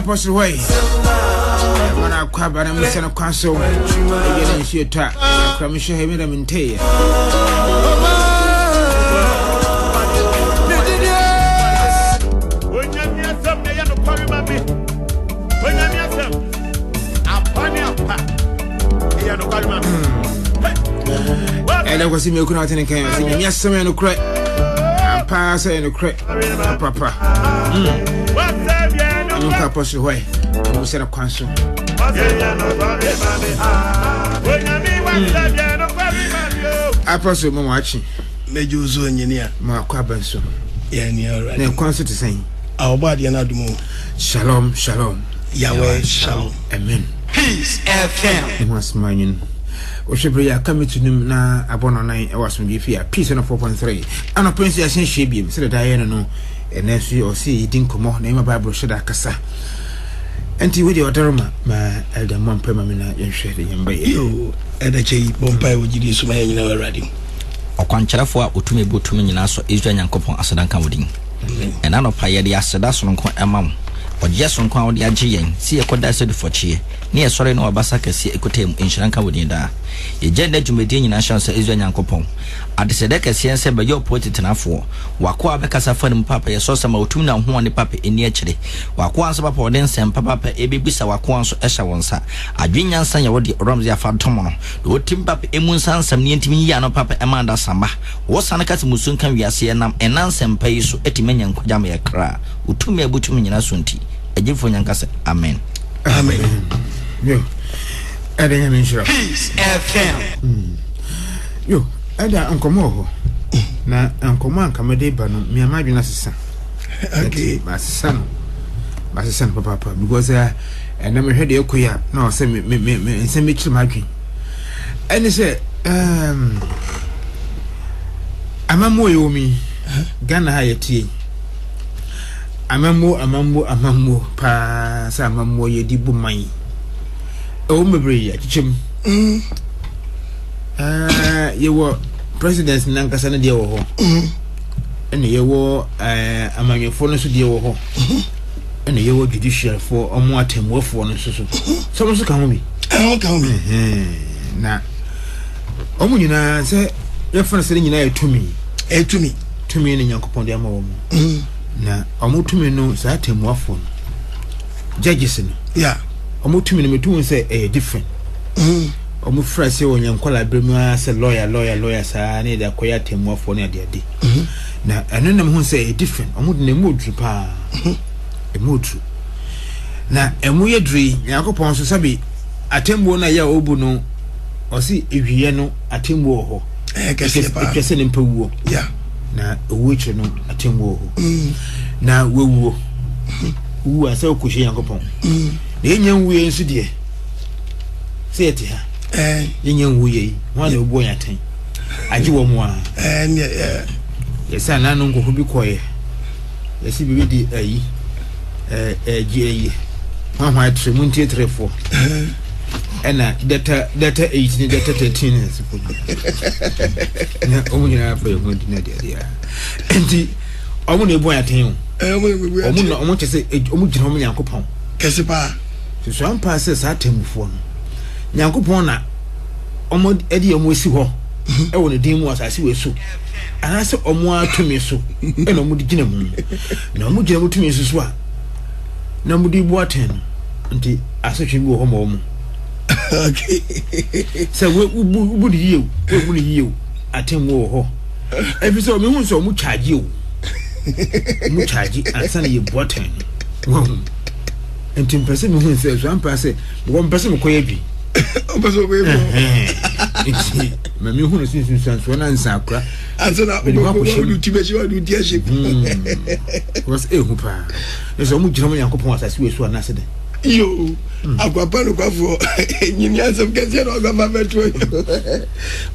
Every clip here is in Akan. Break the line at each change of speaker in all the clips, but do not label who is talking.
Apostle hɔ yi. Ɛma no akɔ aba na mesɛ no kwan so. Ɛdeɛ na nsuo tɔ a, akora mehwɛ ha mi na menteeɛ. Ɛda kwasi mi okunu atene kan ɔsɛ Nyame asɛm yɛ nokorɛ ampa sɛ yɛ nokorɛ papa. Ɛno nka apɔsoro hɔ ɛ ɛmu sɛ no kwan so. Apɔsoro ma wakye.
Mɛgye wo so nyini a.
Ma akɔ aba nso. Na ɛkwan so te sɛn?
Ɔbɔ adeɛ no adom o.
Shalom, shalom.
Yahweh shalom.
Amen.
Peace FM.
Ne ho asɛm anwene. Wohwɛ bere yi a, ka me to nim na abɔ no nan wɔ asomdwoe fie a Peace 104.3. Anɔpa nso yɛasan ahyia biom sɛdeɛ daa yɛyɛ no no. Ɛnnɛ nso ɔse yɛdi nkɔmmɔ na yɛma Bible hyɛ da kasa. Ɛnti wei deɛ ɔdaroma ma Elder mmɔ mpae ma me na yɛnhwɛ deɛ Nyame bɛyɛ.
Yoo, Elder Kyei, bɔ mpae wɔ gyidie so ma yɛn nyinaa wɔ Awurade mu.
Ɔkwankyerɛfoɔ a ɔtumi bɔ tumi nyinaa so Israel Nyankopɔn aseda nka wo din. Ɛnnɛ anɔpa yɛde aseda sononko ma wo, ɔgyeɛ sononko a wode agye yɛn sɛ yɛkɔda sɛdufɔkyeɛ ne yɛsɔre ne w'abasa kɛseɛ ɛkuta yɛn mu, nhyira nka wo din daa. Yɛgya nnɛ dwumadie nyinaa hyɛ wo nsa Israel Nyankopɔn. Adesrɛdeɛ kɛseɛ ne sɛ bɛyɛ ɔpoɔ titenafoɔ, w'akoa a bɛkasa fa ne mu paapa yɛsrɛ sɛ ma wo tumi ne w'ahoɔden paapa ɛnni akyire. W'akoa nso paapa ɔde nsɛmpa paapa ɛbɛbisa w'akoa nso hyɛ wo nsa. Adwene nyansa yɛ wo deɛ Ɔwura Messiah fa dom no na ɔtumi paapa ɛmu nsa nsɛm na yɛntumi nyi ano paapa ɛma adasamma. Wo sane ka sɛ musuo nka wiase yɛnam ɛna nsɛmpa yi so atumi anya nkwagye ama yɛ kra. Wo tumi a ɛbu tumi nyinaa so nti, agyidifoɔ nya nka sɛ, Amen.
Amen.
Yo, ɛda Nyame nhyira.
Peace FM.
Yo, ɛda nkɔmɔ wɔ hɔ. Na nkɔmɔ a nka mede ba no, mea m'adwene asesa.
Okay.
Masesa no. Masesa no papaapa because ɛnɛ mehwɛ deɛ ɛkɔ yi a na ɔsɛ me me me nsɛm bi kyerɛ m'adwene. Ɛne sɛ um, amammuo yɛwɔ mu yi, Ghana ha yɛte yi, amammuo amammuo amammuo paa sɛ amammuo yɛdi bu man yi. Ɛwɔ mu bebree akyekyɛ mu. Uh, yɛwɔ president nankasa no deɛ wɔ hɔ. Ɛna yɛwɔ uh, amanyɔfoɔ no nso deɛ wɔ hɔ. Ɛna yɛwɔ judicialfoɔ, ɔmo atemmuafoɔ no nso so. Sɛ ɔmo nso ka ho bi.
Ɛho ka ho bi.
Na ɔmo nyinaa sɛ yɛfa no sɛ ne nyinaa yɛ tumi.
Ɛyɛ tumi.
Tumi ne Nyankopɔn de ama wɔn. Na ɔmo tumi no saa atemmuafoɔ no, judges no.
Yeah.
Ɔmo tumi no metu sɛ ɛyɛ different. Ɔmo fira sɛ wɔn yɛn nkɔla abere mu ara sɛ lawyer lawyer lawyer saa ne yɛde akɔyɛ atemmuafoɔ ne adeade. Na ɛno nam ho sɛ ɛyɛ different. Ɔmo de na emu oduru paa. Emu oduru. Na emu yɛ duru yi, Nyankopɔn nso sɛbi atemmuo no a ɛyɛ a ɔbu no, ɔsi ewieɛ no atemmuo wɔ hɔ.
Ɛyɛ kɛseɛ paa.
Etwa sɛ ne mpa wuo.
Yeah.
Na owuo akyire no atemmuo wɔ hɔ. Na wawuo. Wu a sɛ wokɔhyia Nyankopɔn. Na yɛnya nwuiɛ nso deɛ, sɛ yɛte ha. Yɛnya nwuiɛ yi, hwan na ɔbu yɛn atɛn? Agye wɔn a. Yɛsɛ anaa no nkɔfo bi kɔeɛ. Yɛsɛ biribi de ayi, ɛgye ayi. Hwan hwan tire mu ntie tirefoɔ. Ɛna data data 8 ne data 13 ne ɛsɛ na wɔn nyinaa fa yɛn ho adi na adeɛ adeɛ. Nti wɔn na ebu yɛn atɛn o. Wɔn na wɔn kyɛ sɛ wɔn gyina wɔn Nyankopɔn.
Kɛse paa.
Soso ampa sɛ saa atemmufoɔ no, Nyankopɔn na wɔn de wɔn asi hɔ ɛwɔ ne din mu asase wɔ so, anaasɛ wɔn ara tumi so ɛna wɔn de gyina mu. Na wɔn gyina mu tumi so so a, na wɔn de bu atɛn no, nti asotwe bi wɔ hɔ ma wɔn. Sɛ wobu wobu ne yie o, wobu ne yie o, atemmuo wɔ hɔ. Ɛfiri sɛ wɔn ehu sɛ wɔn kyaagye o, wɔn kyaagye ansa na yɛ bu atɛn no. Wɔn nti mpɛ sɛ mehu sɛ so ampa sɛ mewɔ mpɛ sɛ mekɔyɛ bi.
Ɔpɛ sɛ ɔbɛyɛ bi.
Nti ma mehu no sɛ nsunsuansoɔ no ansa akora.
Ansa na wobɛkɔ wode ti bɛhyɛ wode ti ahyɛ
mu. Because ɛhu paa. Ne sɛ wɔn gyina wɔn Nyankopɔn asase wɔ so anaasɛ dɛn.
Yo, akwapa nokwafoɔ nyini asɛm kɛseɛ na ɔbɛfa bɛto.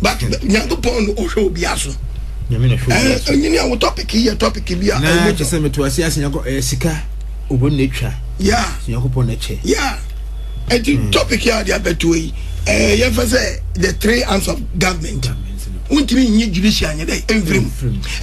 But Nyankopɔn no ɔhwɛ obi aso.
Nyame na hwɛ obi aso.
Nyini a wo topic yi yɛ topic bi a.
Na kyɛ sɛ meto ase ase Nyankopɔn ɛyɛ sika obo na etwa.
Yeah.
Nyankopɔn na kyɛ.
Yeah. Enti topic yi a de abɛto yi ɛɛ yɛmfa sɛ the three arms of government. Wontumi nyi judicial nyɛ dɛ ɛmfiri mu.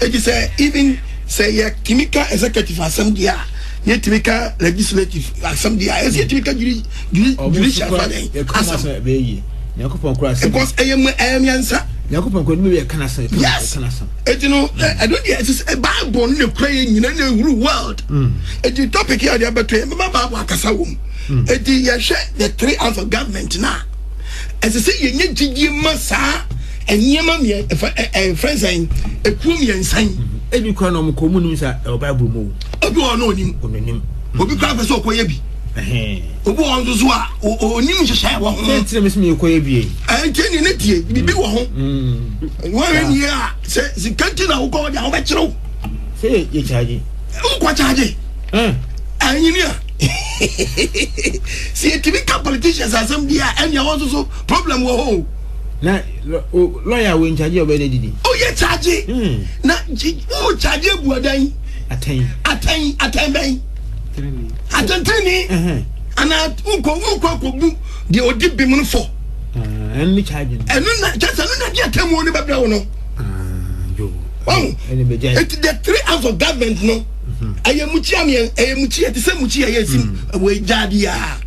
Enti sɛ even sɛ yɛtumi ka executive asɛm deɛ a. Yɛtumi ka legislative asɛm deɛ a, ɛsɛ yɛtumi ka judicial fa dɛn asɛm.
Nyankopɔn kora asɛm.
Because ɛyɛ mu ɛyɛ mmiɛnsa.
Nyankopɔn kora nipa bi ɛka n'asɛm.
Yes. Eti no ɛno deɛ ɛsɛ sɛ Bible no na ekura yɛ nyina na ehuru world. Eti topic yɛ adeɛ abɛto yɛ bɛma Bible akasa wɔ mu. Eti yɛhwɛ the three arms of government na ɛsɛ sɛ yɛnyɛ gyidie ma saa nneɛma mmiɛ ɛfɛ ɛ ɛfrɛ sɛn ekuo mmiɛnsa yi.
Ebi kora na ɔmo kɔ ɔmo nim sa ɛwɔ Bible mu o.
Obi wɔ hɔ na onim.
Onim.
Obi kora pɛ sɛ ɔkɔyɛ bi. Obi wɔ hɔ nso so a onim nhyehyɛe wɔ ho.
Sɛ ntina mi sɛ mi kɔyɛ bi yi.
Ɛnti ni ne tie biribi wɔ ho. Wɔn yɛ nie a sɛ sika nti na wokɔ hɔ deɛ wobɛkyerɛw.
Sɛ yɛ kyaagye.
Wokɔ kyaagye. Ɛnyini a sɛ yɛtumi ka politicians asɛm bi a ɛnea wɔn nso so problem wɔ hɔ o.
Na lɔya wo nkyagye ɔbɛyɛ dɛ didi.
O yɛ kyagye. Na wo kyagye ebu adan.
Atɛn.
Atɛn atɛn bɛn. Atɛntɛni. Ana wokɔ wokɔ akɔbu deɛ ɔdi bim no fɔ.
Ɛno ne kyagye no.
Ɛno na kyɛ sɛ ɛno na de atɛmuo no bɛbrɛ wo no. Wahu. Eti the three arms of government no. Ɛyɛ mukyia miɛ ɛyɛ mukyia te sɛ mukyia yɛ esi wɔ gya biara.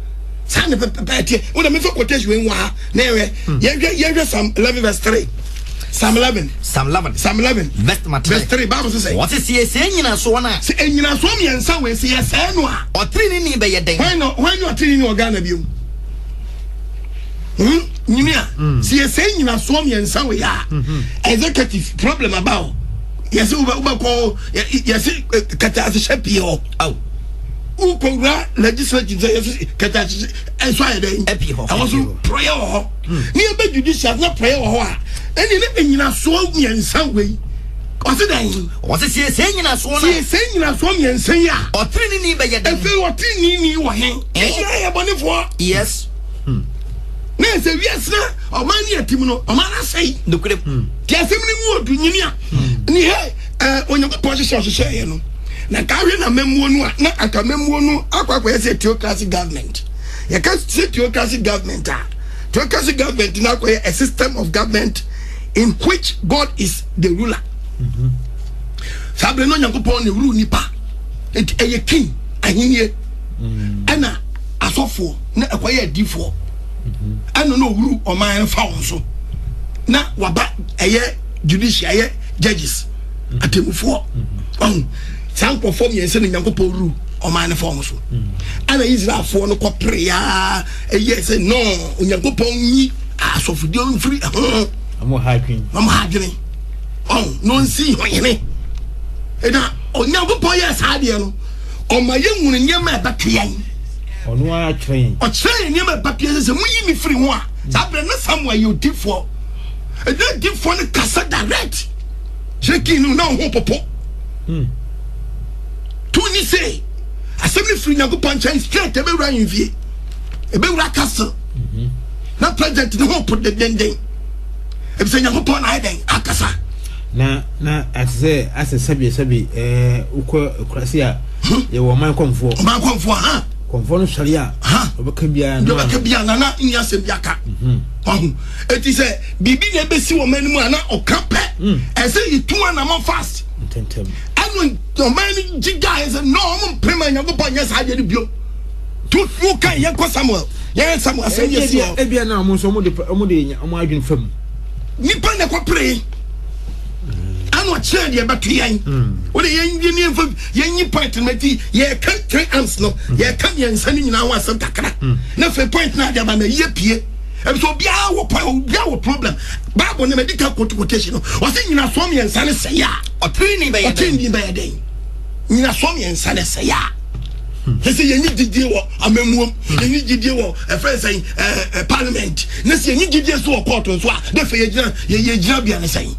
Saa na pɛpɛpɛ ɛteɛ. Wo na mefa quotation wei nwa ha na yɛhwɛ. Yɛhwɛ yɛhwɛ Psalm 11 verse 3. Psalm 11.
Psalm 11.
Psalm 11.
Verse number 3.
Verse 3. Bible sɛ sɛ.
Wɔte sɛ yɛsɛe nnyinasoɔ no a.
Sɛ nnyinasoɔ mmiɛnsa wei sɛ yɛsɛe no a.
Ɔteneneeni bɛyɛ dɛn?
Hwan na hwan ne ɔteneneeni wɔ Ghana bio? Hmm? Nyini a. Sɛ yɛsɛe nnyinasoɔ mmiɛnsa wei a. Executive problem aba o. Yɛsɛ wobɛkɔ yɛsɛ kɛtɛasehyɛ pii hɔ.
Aw.
Wokɔwura legislative sɛ yɛsɛ kɛtɛasehyɛ ɛnso ayɛ dɛn?
Ɛpii hɔ.
Ɛwɔ so prɔyɛ wɔ hɔ. Ne yɛbɛ judicial na prɔyɛ wɔ hɔ a ɛne ne nnyinasoɔ mmiɛnsa wei. Ɔse dɛn?
Ɔse sɛ yɛsɛe nnyinasoɔ no a.
Sɛ yɛsɛe nnyinasoɔ mmiɛnsa yi a.
Ɔteneneeni bɛyɛ dɛn?
Afei ɔteneneeni wɔ he? Yɛn nyinaa yɛ bɔnefoɔ.
Yes.
Na ɛsɛ wiase na ɔman ne atim no ɔman no asɛe.
Nokorɛ.
Nti asɛm no mu ɔdu nyini a ne hɛ Onyankopɔn hyehyɛ ɔhyehyɛeɛ no na nka ahwɛ na amammuo no a na anka amammuo no akɔ akɔyɛ sɛ theocracy government. Yɛka sɛ theocracy government a, theocracy government no akɔyɛ a system of government in which God is the ruler. Saa berɛ no Onyankopɔn na ɛwuru nipa. Nti ɛyɛ king ahennie ɛna asɔfoɔ na ɛkɔyɛ adiifoɔ ɛno na ɔwuru ɔman no fa wɔn so na waba ɛyɛ judicial ɛyɛ judges atemmufoɔ ɔho saa nkurɔfoɔ mmiɛnsa na Nyankopɔn wuru ɔman no fa wɔn so ɛna Israelfoɔ no kɔpere yaa ɛyɛ sɛ no Onyankopɔn nyi asɔfodie mfiri ɛho
Ɔmo ha adwene.
Ɔmo ha adwene ɔho na ɔnsi ɔhene ɛna Onyankopɔn yɛ saa adeɛ no ɔma yɛhunu nneɛma a ɛbɛto yɛn.
Ɔno ara kyerɛ yɛn.
Ɔkyerɛ yɛn nneɛma a ɛbɛto yɛn sɛ sɛ moyi me firi ho a, saa berɛ na Samuel yɛ odifoɔ. Ɛna odifoɔ no kasa direct kyerɛ king no na ɔho popo. Tu ni se asɛm no firi Nyankopɔn nkyɛn straight ɛbɛwura ahemfie, ɛbɛwura castle. Na president ne ho po dendenden. Ebisɛ Nyankopɔn na ayɛ dɛn akasa.
Na na ate sɛ asɛ sɛbi sɛbi ɛɛ wokɔ akurase a yɛwɔ ɔman kɔmfoɔ.
Ɔman kɔmfoɔ ha.
Kɔmfoɔ no sɔre a.
Ha.
Ɔbɛka biara
no. Ɔbɛka biara na na nni asɛm bi aka. Ɔho eti sɛ biribi na ebesi wɔn anim a na ɔka pɛ. Ɛsɛ yɛtu anamɔ fast.
Ntɛntɛm.
Ɛno ɔman no gyi gyae sɛ no ɔmo mpere ma Nyankopɔn nyɛ saa adeɛ no bio. Tu tu kan yɛn kɔ Samuel. Yɛn Samuel asɛm yɛ si hɔ.
Ebia na ɔmo nso ɔmo de ɔmo de ɔmo adwene fam.
Nipa na ɛkɔ pere ɛna ɔkyerɛ deɛ ɛbɛto yɛn wode yɛn yɛn yɛn yɛn yi point no ti yɛka three arms no yɛka mmiɛnsa no nyinaa ho asɛm kakra na afei point no ade aba na yie pie ɛbi sɛ obiara wɔ point obiara wɔ problem bible no mɛdi ka quote quotation no ɔsɛ nyinasoɔ mmiɛnsa no sɛe a
ɔtiri bɛyɛ dɛn
ɔtiri bɛyɛ dɛn nyinasoɔ mmiɛnsa no sɛe a sɛ sɛ yɛnyi gyidie wɔ amammuom yɛnyi gyidie wɔ ɛfrɛ sɛn ɛɛ parliament ne sɛ yɛnyi gyidie so wɔ court nso a ne fɛ yɛgyina yɛgyina bea ne sɛn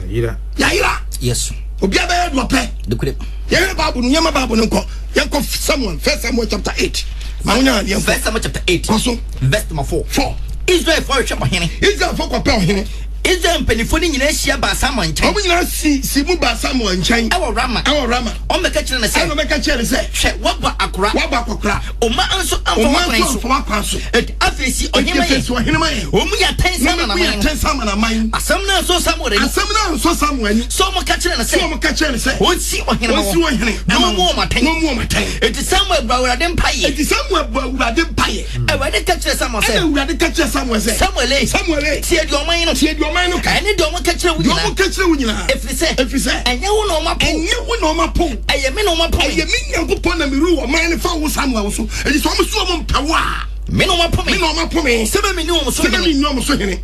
yayera
yayera
yes
obiara bɛyɛ deɛ ɔpɛ
nokorɛ
yɛhwɛ bible no yɛma bible no nkɔ yɛnkɔ Samuel first Samuel chapter 8 ma wonya yɛnkɔ
First Samuel chapter 8
kɔ so
verse number 4
4
Israelfoɔ hwehwɛ ɔhene
Israelfoɔ kɔpɛ ɔhene.
Israel mpanimfoɔ no nyinaa hyia baa Samuel nkyɛn.
Wɔn nyinaa si si mu baa Samuel nkyɛn.
Ɛwɔ Rama.
Ɛwɔ Rama.
Wɔn bɛka kyerɛ no sɛ.
Ɛna wɔbɛka kyerɛ no sɛ.
Hwɛ, woabɔ akora.
Woabɔ akɔkora.
Ɔma nso amfa w'akwan so.
Ɔma nso amfa w'akwan so.
Eti afei si ɔhene ma yɛn.
Eti afei si ɔhene ma yɛn.
Wɔn mu yɛ atɛn sɛ amanaman.
Wɔn mu yɛ atɛn sɛ amanaman.
Asɛm no ansɔ Samuel ani.
Asɛm no ansɔ Samuel ani.
Sɛ wɔn ka kyerɛ no sɛ.
Sɛ wɔn ka kyerɛ no sɛ.
Wɔnsi ɔhene ma wɔn.
Wɔnsi ɔhene.
Na wɔn mu wɔn atɛn.
Na wɔn mu wɔn atɛn.
Eti Samuel bɔ Awurade mpaeɛ.
Eti Samuel bɔ Awurade mpaeɛ.
Awurade ka kyerɛ Samuel sɛ.
Ɛna Awurade ka kyerɛ Samuel sɛ.
Samuel e.
Samuel e.
Tie deɛ ɔman no.
Tie deɛ ɔman no ka.
Ɛne deɛ wɔn ka kyerɛ wo nyinaa.
Deɛ wɔn ka kyerɛ wo nyinaa.
Ɛfiri sɛ.
Ɛfiri sɛ.
Ɛnyɛ wo na wɔn apo.
Ɛnyɛ wo na wɔn apo.
Ɛyɛ me na wɔn apo.
Ɛyɛ me Nyankopɔn na meru ɔman no fa wo Samuel so. Eti sɛ wɔn so wɔn mpɛ wo a.
Me na wɔn apo me.
Me na wɔn apo me.
Sɛ bɛ mi ni wɔn so hene.
Sɛ bɛ mi ni wɔn so hene.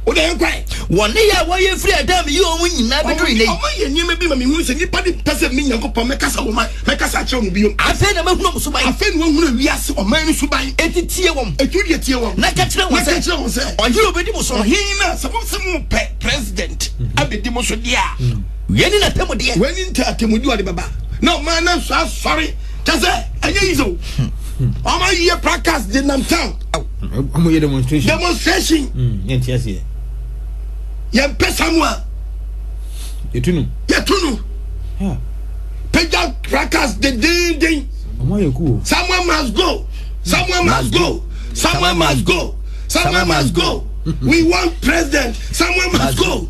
O de yɛn kwan.
Wɔn ne yɛ a wɔyɛ firi ɛda mi yi wɔn nyinaa bɛduru nnɛ yi.
Wɔn yɛ nneɛma bi ma mi hu sɛ nipa de pɛ sɛ mi Nyankopɔn mɛkasa wɔn mɛkasa akyerɛ wɔn bio.
Afei na mɛhunu wɔn suban.
Afei na wɔhunu wiase ɔman no suban.
Eti tie wɔn.
Eti deɛ tie wɔn.
Na ka kyerɛ wɔn sɛ.
Na ka kyerɛ wɔn sɛ.
Ɔhene a obedi mo so no.
Ɔhene na sɛ mo sɛ mo pɛ president abedi mo so deɛ a.
Wei ne n'atemmudeɛ.
Wei ne atemmudeɛ ɔde bɛba. Na ɔman no nso asɔre kyɛ sɛ ɛnyɛ yi sɛ o. Ɔma yɛ practice de nam town.
Ɔmo yɛ demonstration.
Demonstration.
Yɛn ti aseɛ.
Yɛn pɛ Samuel.
Yɛtu no.
Yɛtu no. Pagya practice dendenden.
Ɔmo ayɛ cool.
Samuel must go. Samuel must go. Samuel must go. Samuel must go. We want president. Samuel must go.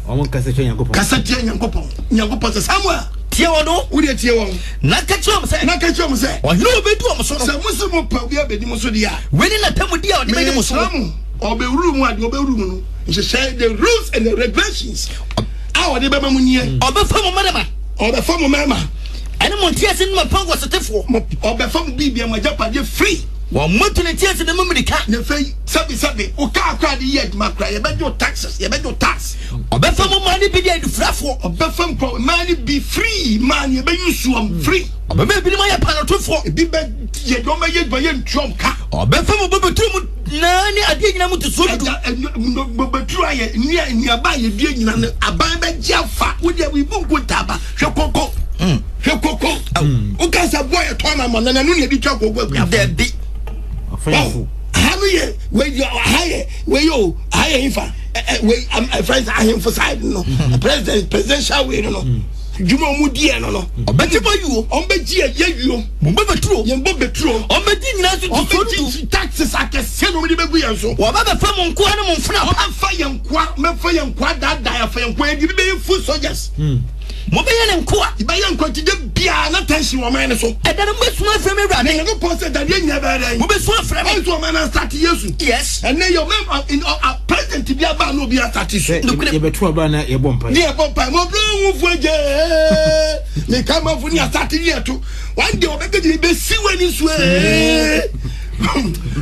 Ɔmo kasa tia Nyankopɔn.
Kasa tia Nyankopɔn. Nyankopɔn sɛ Samuel.
Tie wɔn no.
Wo deɛ tie wɔn.
Na ka kyerɛ wɔn sɛ.
Na ka kyerɛ wɔn sɛ.
Ɔhene a ɔbɛdi wɔn so no.
Sɛ mo se mo pɛ obi abɛdi mo so deɛ a.
Wei ne n'atemmudeɛ a ɔde bɛdi mo so.
Mesrɛ mo, ɔbɛwuru mu a deɛ ɔbɛwuru mu no, nhyehyɛe, the rules and the regulations a ɔde bɛma mo nie.
Ɔbɛfa mo mmarima.
Ɔbɛfa mo mmarima.
Ɛne mo ntease ne mo apɔnkɔsotefoɔ.
Ɔbɛfa mo biribia, mo agyapadeɛ free.
Wɔn moto ne ntease ne mo mmirika.
Na afei, sɛbesɛbe, wo kaa koraa de yɛ adwuma koraa, yɛbɛgye wo taxes, yɛbɛgye wo tax.
Ɔbɛfa mo mmaa no bi de adufrafoɔ.
Ɔbɛfa mpo mmaa no bi free, mmaa no yɛbɛyi suom free.
Ɔbɛma ebinom ayɛ paanotofoɔ.
Ebi bɛ yɛ deɛ ɔbɛyɛ adwuma yɛ ntuam ka.
Ɔbɛfa mo bobeturo mu nyinaa ne adeɛ nyinaa mu ntosoɔ dudu.
Ɛgya bobeturo ayɛ nnua nnuaba a yɛdua nyina no aban bɛgye afa. Wo deɛ wibu nkontaaba hwɛ koko hwɛ koko. Woka sɛ boɔ yɛ tɔn ama no na ɛno na yɛde twa koko akuafo.
Dabi.
Ha no yɛ wei ha yɛ wei o ha yɛ nfa. Wei ɛfrɛ sɛ ahemfo side no hmm. president presidential wei no no hmm. dwuma ɔmo di yɛ no no.
ɔbɛgye bɔ yuo.
ɔmo bɛ gye yɛ yuo.
mo bɛ bɛturo.
yɛn bɔ bɛturo.
ɔmo bɛ di nyinaa so tutuo du.
ɔmo bɛ di taxes akɛseɛ na ɔmo de bɛ gu yɛn so.
wɔn bɛ bɛ fa mo nkoa ne mo nfuna.
wɔn bɛ fa yɛn nkoa bɛ fa yɛn nkoa daadaa yɛ fa yɛn nkoa yɛ de bi bɛ yɛ foot soldiers.
Hmm.
Mo bɛ yɛ ne nkoa.
Bɛ yɛ nkoa ti de biara na tension wɔn man so.
Ɛda no mo bɛ sun afrɛ mi Awurade.
Na Nyankopɔn sɛ dadeɛ nyɛ bɛyɛ dɛn.
Mo bɛ sun afrɛ mi.
Ɔnso ɔman na start Yesu.
Yes.
Ɛnɛ yɛ ɔman president bi aba na obi asate so.
Yɛbɛto aba na yɛbɔ mpae.
Ne yɛbɔ mpae. Mo bro nwufo gye. Ne kamafo ne asate ne yɛto. One day ɔbɛka gyina bɛsi w'ani so ee.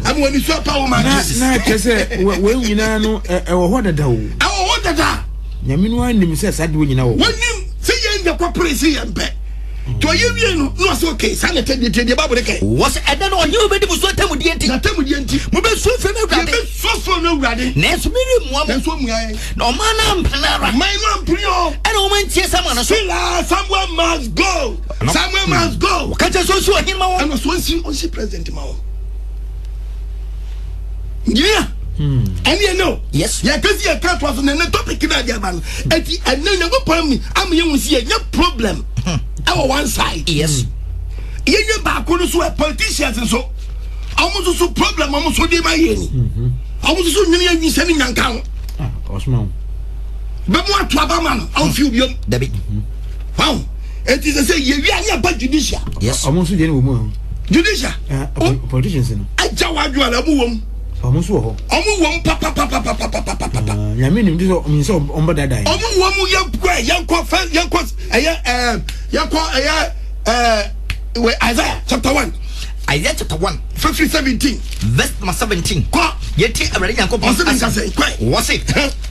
Ama w'ani so apa wo ma Jesus.
Na kyerɛ sɛ wei nyinaa no ɛwɔ hɔ dada o.
Ɛwɔ hɔ dada.
Nyame no anim sɛ saa de wɔ nyinaa wɔ hɔ.
Wɔnim sɛ yɛn deɛ kɔpere sɛ yɛn pɛ. Nti ɔyɛ wie no na ɔsɛ okay saa na ɛtɛ deɛ tie deɛ Bible kɛ.
Wɔ sɛ ɛda no ɔhene obɛdi mo so atemmudeɛ nti.
N'atemmudeɛ nti.
Mobɛsu afrɛ me Awurade.
Yɛbɛsu afrɛ no Awurade.
Nanso meremmua mo.
Nanso ɔmmua yɛn.
Na ɔman no ampene ara.
Ɔman no ampene o.
Ɛna wɔn antie Samuel no so.
Still ah Samuel must go. Samuel must go.
Wɔka kyerɛ sɛ ɔnsi ɔhene ma wɔn.
Ɛna so ɔnsi ɔnsi president ma wɔn. Engineer. Ɛne ɛnɛ o.
Yes.
Yɛka si yɛka to aso na ɛnɛ topic na adi aba no. Eti ɛnɛ Nyankopɔn mi ama yɛn hu si yɛnyɛ problem ɛwɔ one side.
Yes.
Yɛnyɛ baako no so ɛ politicians nso. Ɔmo nso so problem ɔmo nso de ma yɛ ni. Ɔmo nso so nwene yɛ nwisɛ ne nyanka ho. Bɛmu ato aba ma no ɔmo fi obiom.
Dabi.
Wow. Eti sɛ sɛ yɛwi a ne aba judicial.
Yes.
Ɔmo nso deɛ ne wɔ mu ahụ.
Judicial.
Politicians no.
Agya wadwo ala ɔmo wɔ mu.
Ɔmo nso wɔ hɔ.
Ɔmo wɔ mu papapapapapapapa.
Nyame nim de sɛ ɔmo sɛ ɔmo bɛ dada yɛn.
Ɔmo wɔ mu yɛn kɔ yɛn kɔ fɛ yɛn kɔ ɛyɛ ɛɛ yɛn kɔ ɛyɛ ɛɛ wɛ Isaiah chapter 1.
Isaiah chapter 1.
15 17.
Verse number 17.
Kɔ.
Yɛtie Awurade Nyankopɔn
asɛm. Ɔse kɔ.
Wɔse.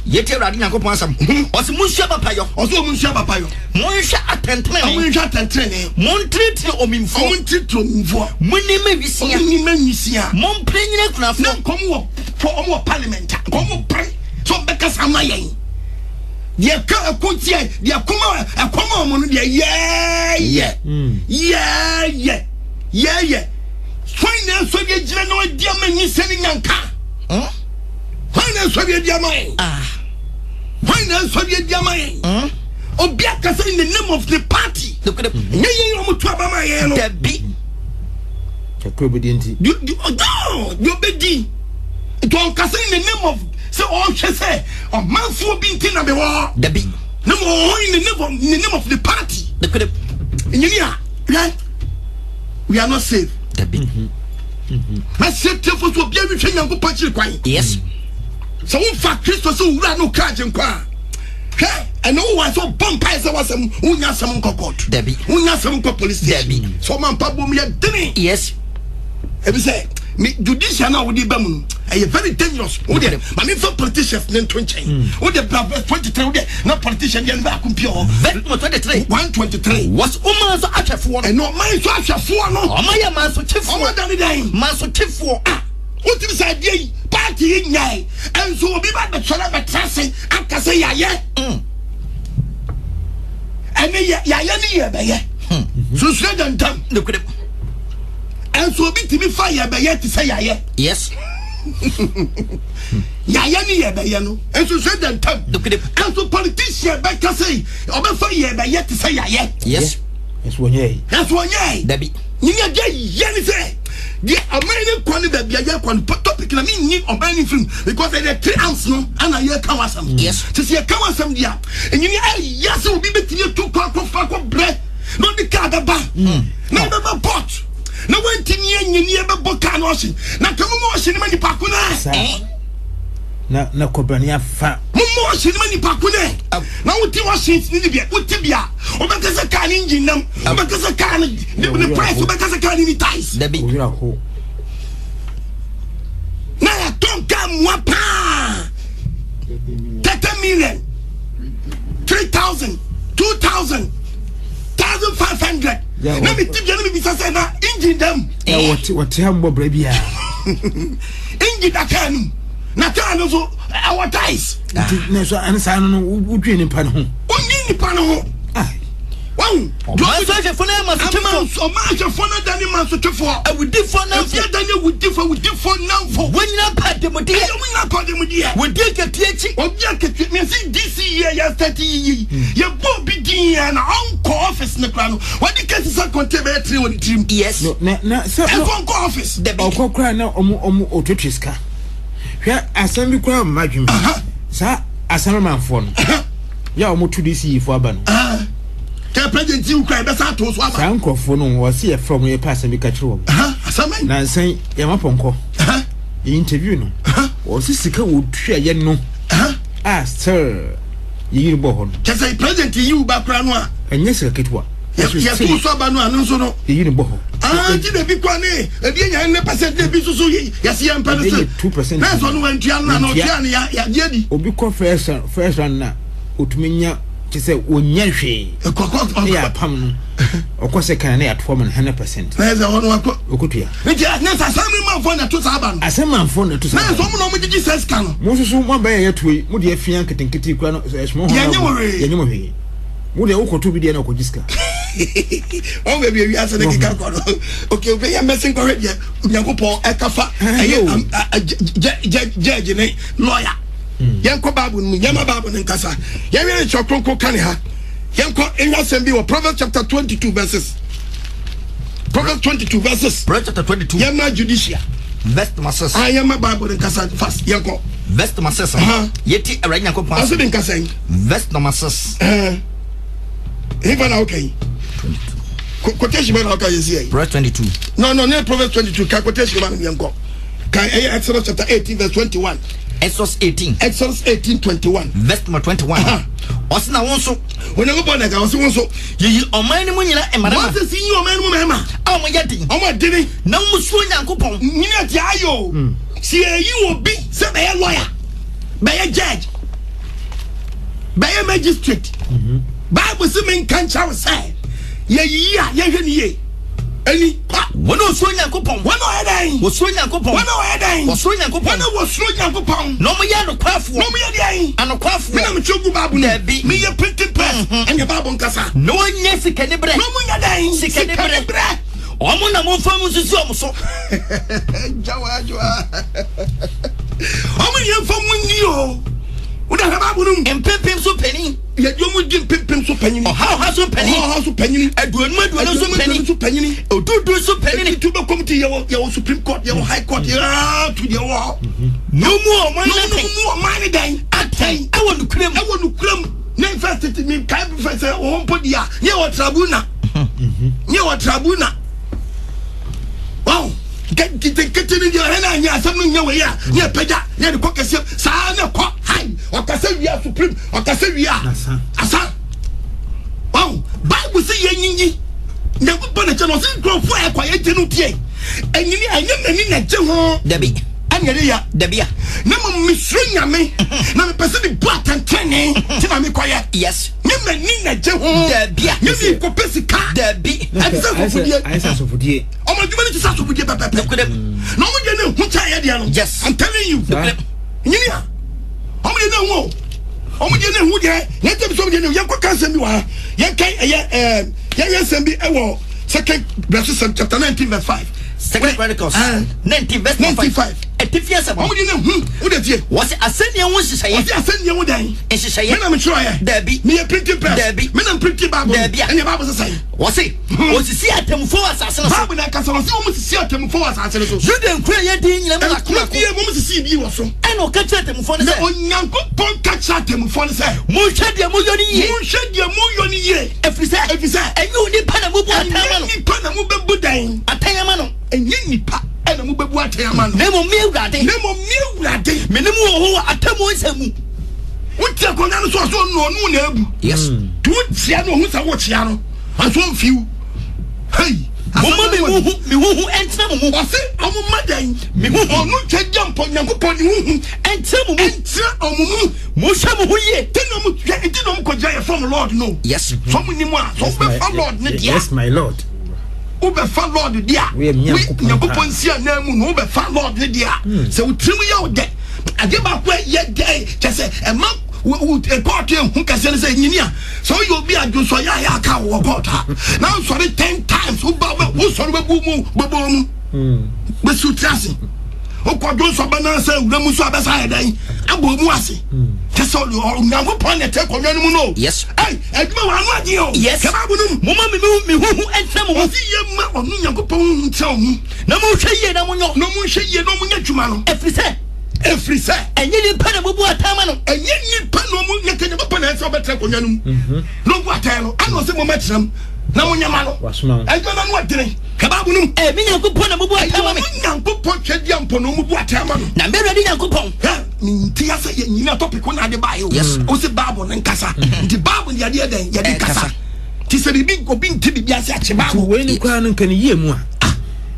Yɛtie Awurade Nyankopɔn asɛm. Ɔse monsua papayɔ.
Ɔse ɔmo nsua papayɔ.
Monhwɛ atɛntenenee.
Ɔmo nhwɛ atɛntenenee.
Montenetene omimfoɔ.
Ɔmo ntenetene omimfoɔ.
Monni mma nwisia.
Ɔmo nni mma nwisia.
Mompere nyina akunafoɔ.
Na nkɔm wɔ fɔ ɔmo wɔ parliament a nkɔm pere sɛ ɔmo bɛkasa ama yɛn. Deɛ ka ɛko tia deɛ kɔm ɛkɔm a ɔmo no deɛ yɛɛyɛ yɛɛyɛ yɛɛyɛ sɔn na nso deɛ gyina na ɔdi ama nyi sɛ ne nyanka. Hwan na ɛsɔre adi ama yɛn?
Ah.
Hwan na ɛsɔre adi ama yɛn?
Hmm?
Obi akasa in the name of the party.
Nokorɛ.
Nyɛ yɛn a wɔto aba ma yɛn no.
Dabi.
Kakra obedi nti.
Deɛ obedi. Nti ɔnkasa in the name of sɛ ɔhwɛ sɛ ɔmanfoɔ bi nti na mewɔ hɔ.
Dabi.
Na mo wɔ hɔ in the name of, in the name of the party.
Nokorɛ.
Nyini a hwɛ we are not safe.
Dabi.
Mɛsrɛ tiefo sɛ obiara nhwehwɛ Nyankopɔn akyiri kwan.
Yes.
Sɛ womfa Kristo sɛ owura ne okra agyenkwa a, hwɛ ɛne wo wa sɛ ɔbɔ mpae sɛ wasɛm wonya asɛm nkɔ court.
Dabi.
Wonya asɛm nkɔ police station.
Dabi.
Sɛ ɔma mpa bom yɛ dene.
Yes.
Ebi sɛ me judicial na wode ba mu no ɛyɛ very dangerous. Wo deɛ ma me nfa politicians ne nto nkyɛn. Wo deɛ bra verse 23 wo deɛ na politician deɛ no baako mpia hɔ.
Verse number 23.
123.
Wɔsi ɔman so ahwɛfoɔ no.
Ɛna ɔman so ahwɛfoɔ no.
Ɔman yɛ mansotwefoɔ.
Ɔman da ne dɛn?
Mansotwefoɔ.
Ah, wotumi sɛ adeɛ yi party yi nyae nso obi ba bɛtwɛrɛ bɛtra ase aka sɛ yɛayɛ. Ɛne yɛ yɛayɛ ne yɛ bɛyɛ. Sunsun da ntam.
Nokorɛ.
Ɛnso obi tumi fa yɛ bɛyɛ te sɛ yɛayɛ.
Yes.
Yɛayɛ ne yɛ bɛyɛ no nsunsun da ntam.
Nokorɛ.
Ɛnso politician bɛka sɛ ɔbɛfa yɛ bɛyɛ te sɛ yɛayɛ.
Yes.
Ɛso ɔnyɛ yi.
Ɛso ɔnyɛ yi.
Dabi.
Nyina deɛ yɛ ne sɛ deɛ ɔman ne kɔ ne baabi a yɛkɔ no topic na menyi ɔman ne mfirim because ɛyɛ three arms no ana yɛka ho asɛm.
Yes.
Sɛ sɛ yɛka ho asɛm deɛ a ɛnyini ɛyɛ sɛ obi bɛtumi atu kɔ akɔfa akɔ brɛ na ɔde kaa bɛba na ɛbɛba port na wantumi anyini ɛbɛbɔ kaa no ɔhye na ka moma ɔhye no ma nipa ko no
a. Na na kɔbrane afa.
Moma ɔhye no ma nipa ko no na wote ɔhye ne bia wote bia wobɛka sɛ kaa ne engine nam wobɛka sɛ kaa ne ne price wobɛka sɛ kaa ne ne ties.
Dabi.
Owura ho.
Na yɛtɔn kaa mua paa 30 million 3000 2000 1500 na me ti bia na me bisa sɛ na engine dam.
Wɔte wɔte ha mbɔ brɛ biara.
Engine da kaa no mu na kaa no nso ɛwɔ ties.
Nti na so ɛne saa no no wodwen nipa no ho.
Wonni nipa no ho. Wahu.
Ɔman so ahwɛfoɔ no yɛ mansotwefoɔ.
Ɔman ahwɛfoɔ no da ne mansotwefoɔ.
Awudifoɔ namfo.
Ebi da ne awudifoɔ awudifoɔ namfo.
Wɔn nyinaa pɛ ademudeɛ.
Ɛyɛ wɔn nyinaa pɛ ademudeɛ.
Wɔdi akatua akyi.
Obi akatua mi nsi DC yɛ yɛ start yiyi. Yɛ bɔ obi din yɛ na ɔnkɔ office ne kora no. Wɔde kesi sɛ kɔnte bɛyɛ tiri wɔ ne tirim.
Yes.
Na na sɛ.
Ɛfɔ nkɔ office.
Dabi.
Ɔkɔ kora na ɔmo ɔmo otwetwe sika. Hwɛ asɛm bi koraa mma dwem. Saa asɛmmanfoɔ no. Yɛ a wɔn to DC fo aba no.
Kɛ president yi kura ɛbɛsa ato so aba.
Saa nkurɔfoɔ no wɔsi yɛ frɛ wɔn yɛ pɛ asɛm bi ka kyerɛ wɔn.
Asɛm bɛn.
Nansan yɛ ma pɔnkɔ. Yɛ interview no. Wɔsi sika wɔ tua yɛ no. A still yɛ yiri bɔ hɔ no.
Kyɛ sɛ president yi ba kura no a.
Ɛnyɛ sika ketewa.
Yɛ to so aba no ano nso no.
Yɛ yiri bɔ hɔ.
Ah, nti na ebi kura ne ebi enya ne percent na ebi nso so yɛsi yɛn mpɛ no
se. 2%.
Na ɛsɔ no wɔntua no na na ɔtua no ya yagye di.
Obi kɔ first first round na otumi nya kyɛ sɛ onya hwee.
Ɛkɔkɔ
ne yɛ apam no ɔkɔ second na yɛatoa ma no 100%.
Na ɛsɛ hɔ no wakɔ.
Okotua.
Nti ne sɛ asɛm manfoɔ na ɛto saa aba no.
Asɛm manfoɔ na ɛto saa aba
no. Na ɛsɛ ɔmo na ɔmo gyegye sɛ sika no.
Mo nso so mo abɛyɛ yɛ tuo yi mo deɛ fia nketenkete kura no ɛsoma hɔ.
Yɛnyɛ mo hwee.
Yɛnyɛ mo hwee. Mo deɛ wokɔto bi deɛ na ɔkɔgye sika.
Wɔn baabi ewiase ne keka kɔ no. Okay, obi yɛ mmɛsi nkɔhwɛ deɛ Onyankopɔn ɛka fa ɛyɛ judge ne lawyer. Yɛnkɔ Bible no mu, yɛma Bible no nkasa. Yɛnhwɛ ne kyerɛ kronkron ka ne ha. Yɛnkɔ nhwɛ asɛm bi wɔ Proverbs chapter 22 verses. Proverbs 22 verses.
Proverbs chapter 22.
Yɛma judicial.
Verse number 6.
Ah, yɛma Bible no nkasa fast. Yɛnkɔ.
Verse number 6. Yɛti Awurade Nyankopɔn
asɛm. Ɔsɛ de nkasa yi.
Verse number 6.
Hefa na woka yi? Quotation bɛ na woka yɛ si yɛ.
Proverbs 22.
No, no, ne Proverbs 22. Ka quotation ma no yɛnkɔ. Ka ɛyɛ Exodus chapter 18 verse 21.
Exodus 18.
Exodus 18 21.
Verse number 21. Ɔsɛ na wo nso.
Onyankopɔn na ɛka ɔsɛ wo nso.
Yiyi ɔman no mu nyina mmarima.
Moses yi ɔman no mu mmarima.
A wɔn yɛ den.
Wɔn adene.
Na wɔn suro Nyankopɔn.
Nyina ti ayɛ o. Si eyi obi sɛ bɛyɛ lawyer, bɛyɛ judge, bɛyɛ magistrate. Bible si mi nka nkyɛw sɛ yɛyiyi a yɛhwɛ ne yie. Ɛni kwa.
Wɔn a wɔsuro Nyankopɔn.
Wɔn a wɔyɛ dɛn?
Wɔsuro Nyankopɔn.
Wɔn a wɔyɛ dɛn?
Wɔsuro Nyankopɔn.
Wɔn a wɔsuro Nyankopɔn.
Na wɔn yɛ anokwafoɔ.
Na wɔn yɛ dɛn?
Anokwafoɔ.
Mi na mi twerɛ gu Bible no.
Dabi.
Mi yɛ printing press. Ɛnyɛ Bible nkasa.
Na wɔn nyɛ sikanibrɛ.
Na wɔn nyɛ dɛn?
Sikanibrɛ.
Sikanibrɛ.
Wɔn na wɔn fa mu nsusu wɔn so.
Jawa jawa. Ɔmo yɛ nfa mu nni o. Wode ahwɛ Bible no mu.
Mpempem so panin.
Yɛde ɔmo di mpempem so panyin.
Ɔha ɔha so panin.
Ɔha ɔha so panyin.
Aduonum aduonum so panin.
So panyin.
Odudu so panin.
Ebi tu bɛ kɔm ti yɛwɔ yɛwɔ supreme court yɛwɔ high court yɛwɔ tu deɛ wɔ hɔ.
Na ɔmu ɔman
Na
no
ɔmo
atɛn.
mu ɔman ne dɛn.
Atɛn ɛwɔ nokorɛ mu.
Ɛwɔ nokorɛ mu. Ne nfa tete mi kae fɛ sɛ wɔn mpo di a ne yɛ wɔ tribunal. Ne yɛ wɔ tribunal. Wɔn nketenkete no deɛ ɔhɛ na anyɛ asɛm no nyɛ wei a ne yɛ pagya ne yɛ de kɔ kɛseɛ saa ne kɔ hai ɔkasa wia supreme ɔkasa wia asa. Wɔn Bible sɛ yɛ nyinyi Nyankopɔn na kyɛ no ɔsɛ nkurɔfoɔ a ɛkɔ yɛ gye no tie ɛnyini ɛnyɛ m'ani na gye ho.
Dabi.
Ɛna ɛde ya.
Dabi a.
Na mmom mesuro Nyame na mepɛ sɛ mebu atɛntrenee nti na mekɔyɛ.
Yes.
Nyɛ m'ani na gye ho.
Dabi a.
Nyɛ mekɔpɛ sika.
Dabi.
Ɛte sɛ asɔfodie.
Ayɛ sɛ asɔfodie.
Ɔmo adwuma no te sɛ asɔfodie pɛpɛpɛ.
Nokorɛ.
Na ɔmo deɛ no ehu kyɛn yɛ deɛ no.
Yes.
I'm telling you.
Nokorɛ.
Nyini a. Ɔmo deɛ no ehu o. Ɔmo deɛ no ehu deɛ. Yɛn tɛm sɛ ɔmo deɛ no ehu. Yɛn kɔ ka nsɛm bi wɔ ha. Yɛn kan ɛyɛ ɛɛ yɛn yɛ nsɛm bi ɛwɔ Second Brɛsosɛm chapter 19 verse 5.
Second Chronicles 19 verse 5. Atifi asɛm.
Wɔn de ne hu o de tie.
Wɔsi asɛnniɛ ho nhyehyɛeɛ.
Wɔsi asɛnniɛ ho dɛn.
Nhyehyɛeɛ.
Mi na mi twerɛ yɛ.
Dabi.
Mi yɛ printing press.
Dabi.
Mi na printing Bible.
Dabi.
Ɛnna Bible sisan yi.
Wɔsi osisi atɛmufo wɔ asase no so.
Bible na kasa wɔsi wɔn sisi atɛmufo wɔ asase no so.
Yuda nkuro yɛ din nyina mu
Nkuro
mako.
bie wɔn sisi bi wɔ so.
Ɛna ɔka kyerɛ atɛmufo no
Na
sɛ.
Onyankopɔn ka kyerɛ atɛmufo no sɛ.
Monhwɛ deɛ moyɔ no yie.
Monhwɛ deɛ moyɔ no yie.
Ɛfiri sɛ.
Ɛfiri sɛ.
Ɛnyɛ onipa na mobu atɛn ama no.
Ɛnyɛ nipa na mobɛbu dɛn.
Atɛn ama no.
Ɛnyɛ nipa ɛna mobɛbu atɛn ama no.
Na mmom me Awurade.
Na mmom me Awurade.
Me ne mo wɔ hɔ wɔ atemmuo nsɛm mu.
Wote akonnwa no so ɔsɛ ɔno ɔno na abu.
Yes.
Nti wokyia no ɔhu sɛ wokyia no ɔnso mfiw. Hey.
Momma me huhu me huhu ɛntena mo mu.
Ɔse ɔmo ma dɛn.
Me huhu.
Ɔno ntwa gya mpɔ Nyankopɔn ne huhu.
Ɛntena mo mu.
Ɛntena ɔmo mu.
Monhwɛ mo ho yie.
Nti na ɔmo hwɛ nti na ɔmo kɔgyina yɛ fam Lord no.
Yes.
Sɛ ɔmo nim a sɛ ɔmo bɛfa Lord ne dea.
Yes my Lord.
Wobɛfa Lord deɛ a.
Woyɛ me Nyankopɔn
Nyankopɔn nsi anan mu no wobɛfa Lord ne deɛ a. Sɛ wo tirim yɛ wo dɛ adeɛ baako a ɛyɛ dɛ kyɛ sɛ ɛma kɔɔto ehu kɛseɛ no sɛ nyini a sɛ woyɛ obi a dwonsɔ yɛ a yɛ aka wɔ kɔɔto a na wosɔre ten times woba wosɔre bɛbu mu bɛbɔ mu bɛsi wo tiri ase wokɔ dwonsɔ ba na sɛ wura mu nso abɛsa ayɛ dɛn abɔ mu ase kyɛ sɛ Onyankopɔn na ɛte akonnwa no mu no.
Yes.
Ɛy adwuma wɔ ano adeɛ o.
Yes.
Hwɛ Bible no mu.
Momma me me huhu ɛntena mo mu.
Ɔsi yɛ ma ɔno Nyankopɔn huhu nkyerɛ wɔn mu.
Na monhwɛ yie na monyɔ.
Na monhwɛ yie na monyɛ adwuma no.
Ɛfiri sɛ.
Ɛfiri sɛ.
Ɛnyɛ nipa na mobu atɛn ama no.
Ɛnyɛ nipa na ɔmo nyɛ kɛ Nyankopɔn na ɛsɛ ɔbɛtena akonnwa no mu. Na ɔbu atɛn no. Ɛna ɔsɛ mommɛtena mu na monyɛ ma no.
Wasoma wo.
Adwuma no ano ɔdene. Hwɛ Bible no mu.
Ɛyɛ me Nyankopɔn na mobu atɛn ma me.
Ɛyɛ ɔno Nyankopɔn twɛdeɛ mpo na ɔmo bu atɛn ama no.
Na me Awurade Nyankopɔn.
Hwɛ, nti asɛ yɛ nyina topic na ade baeɛ o.
Yes.
Wo se Bible no nkasa. Nti Bible no yɛde yɛ dɛn? Yɛde kasa. Nti sɛ biribi obi nte biribi ase akye
Nti
Bible.
wei no koraa no nka ne yie mu a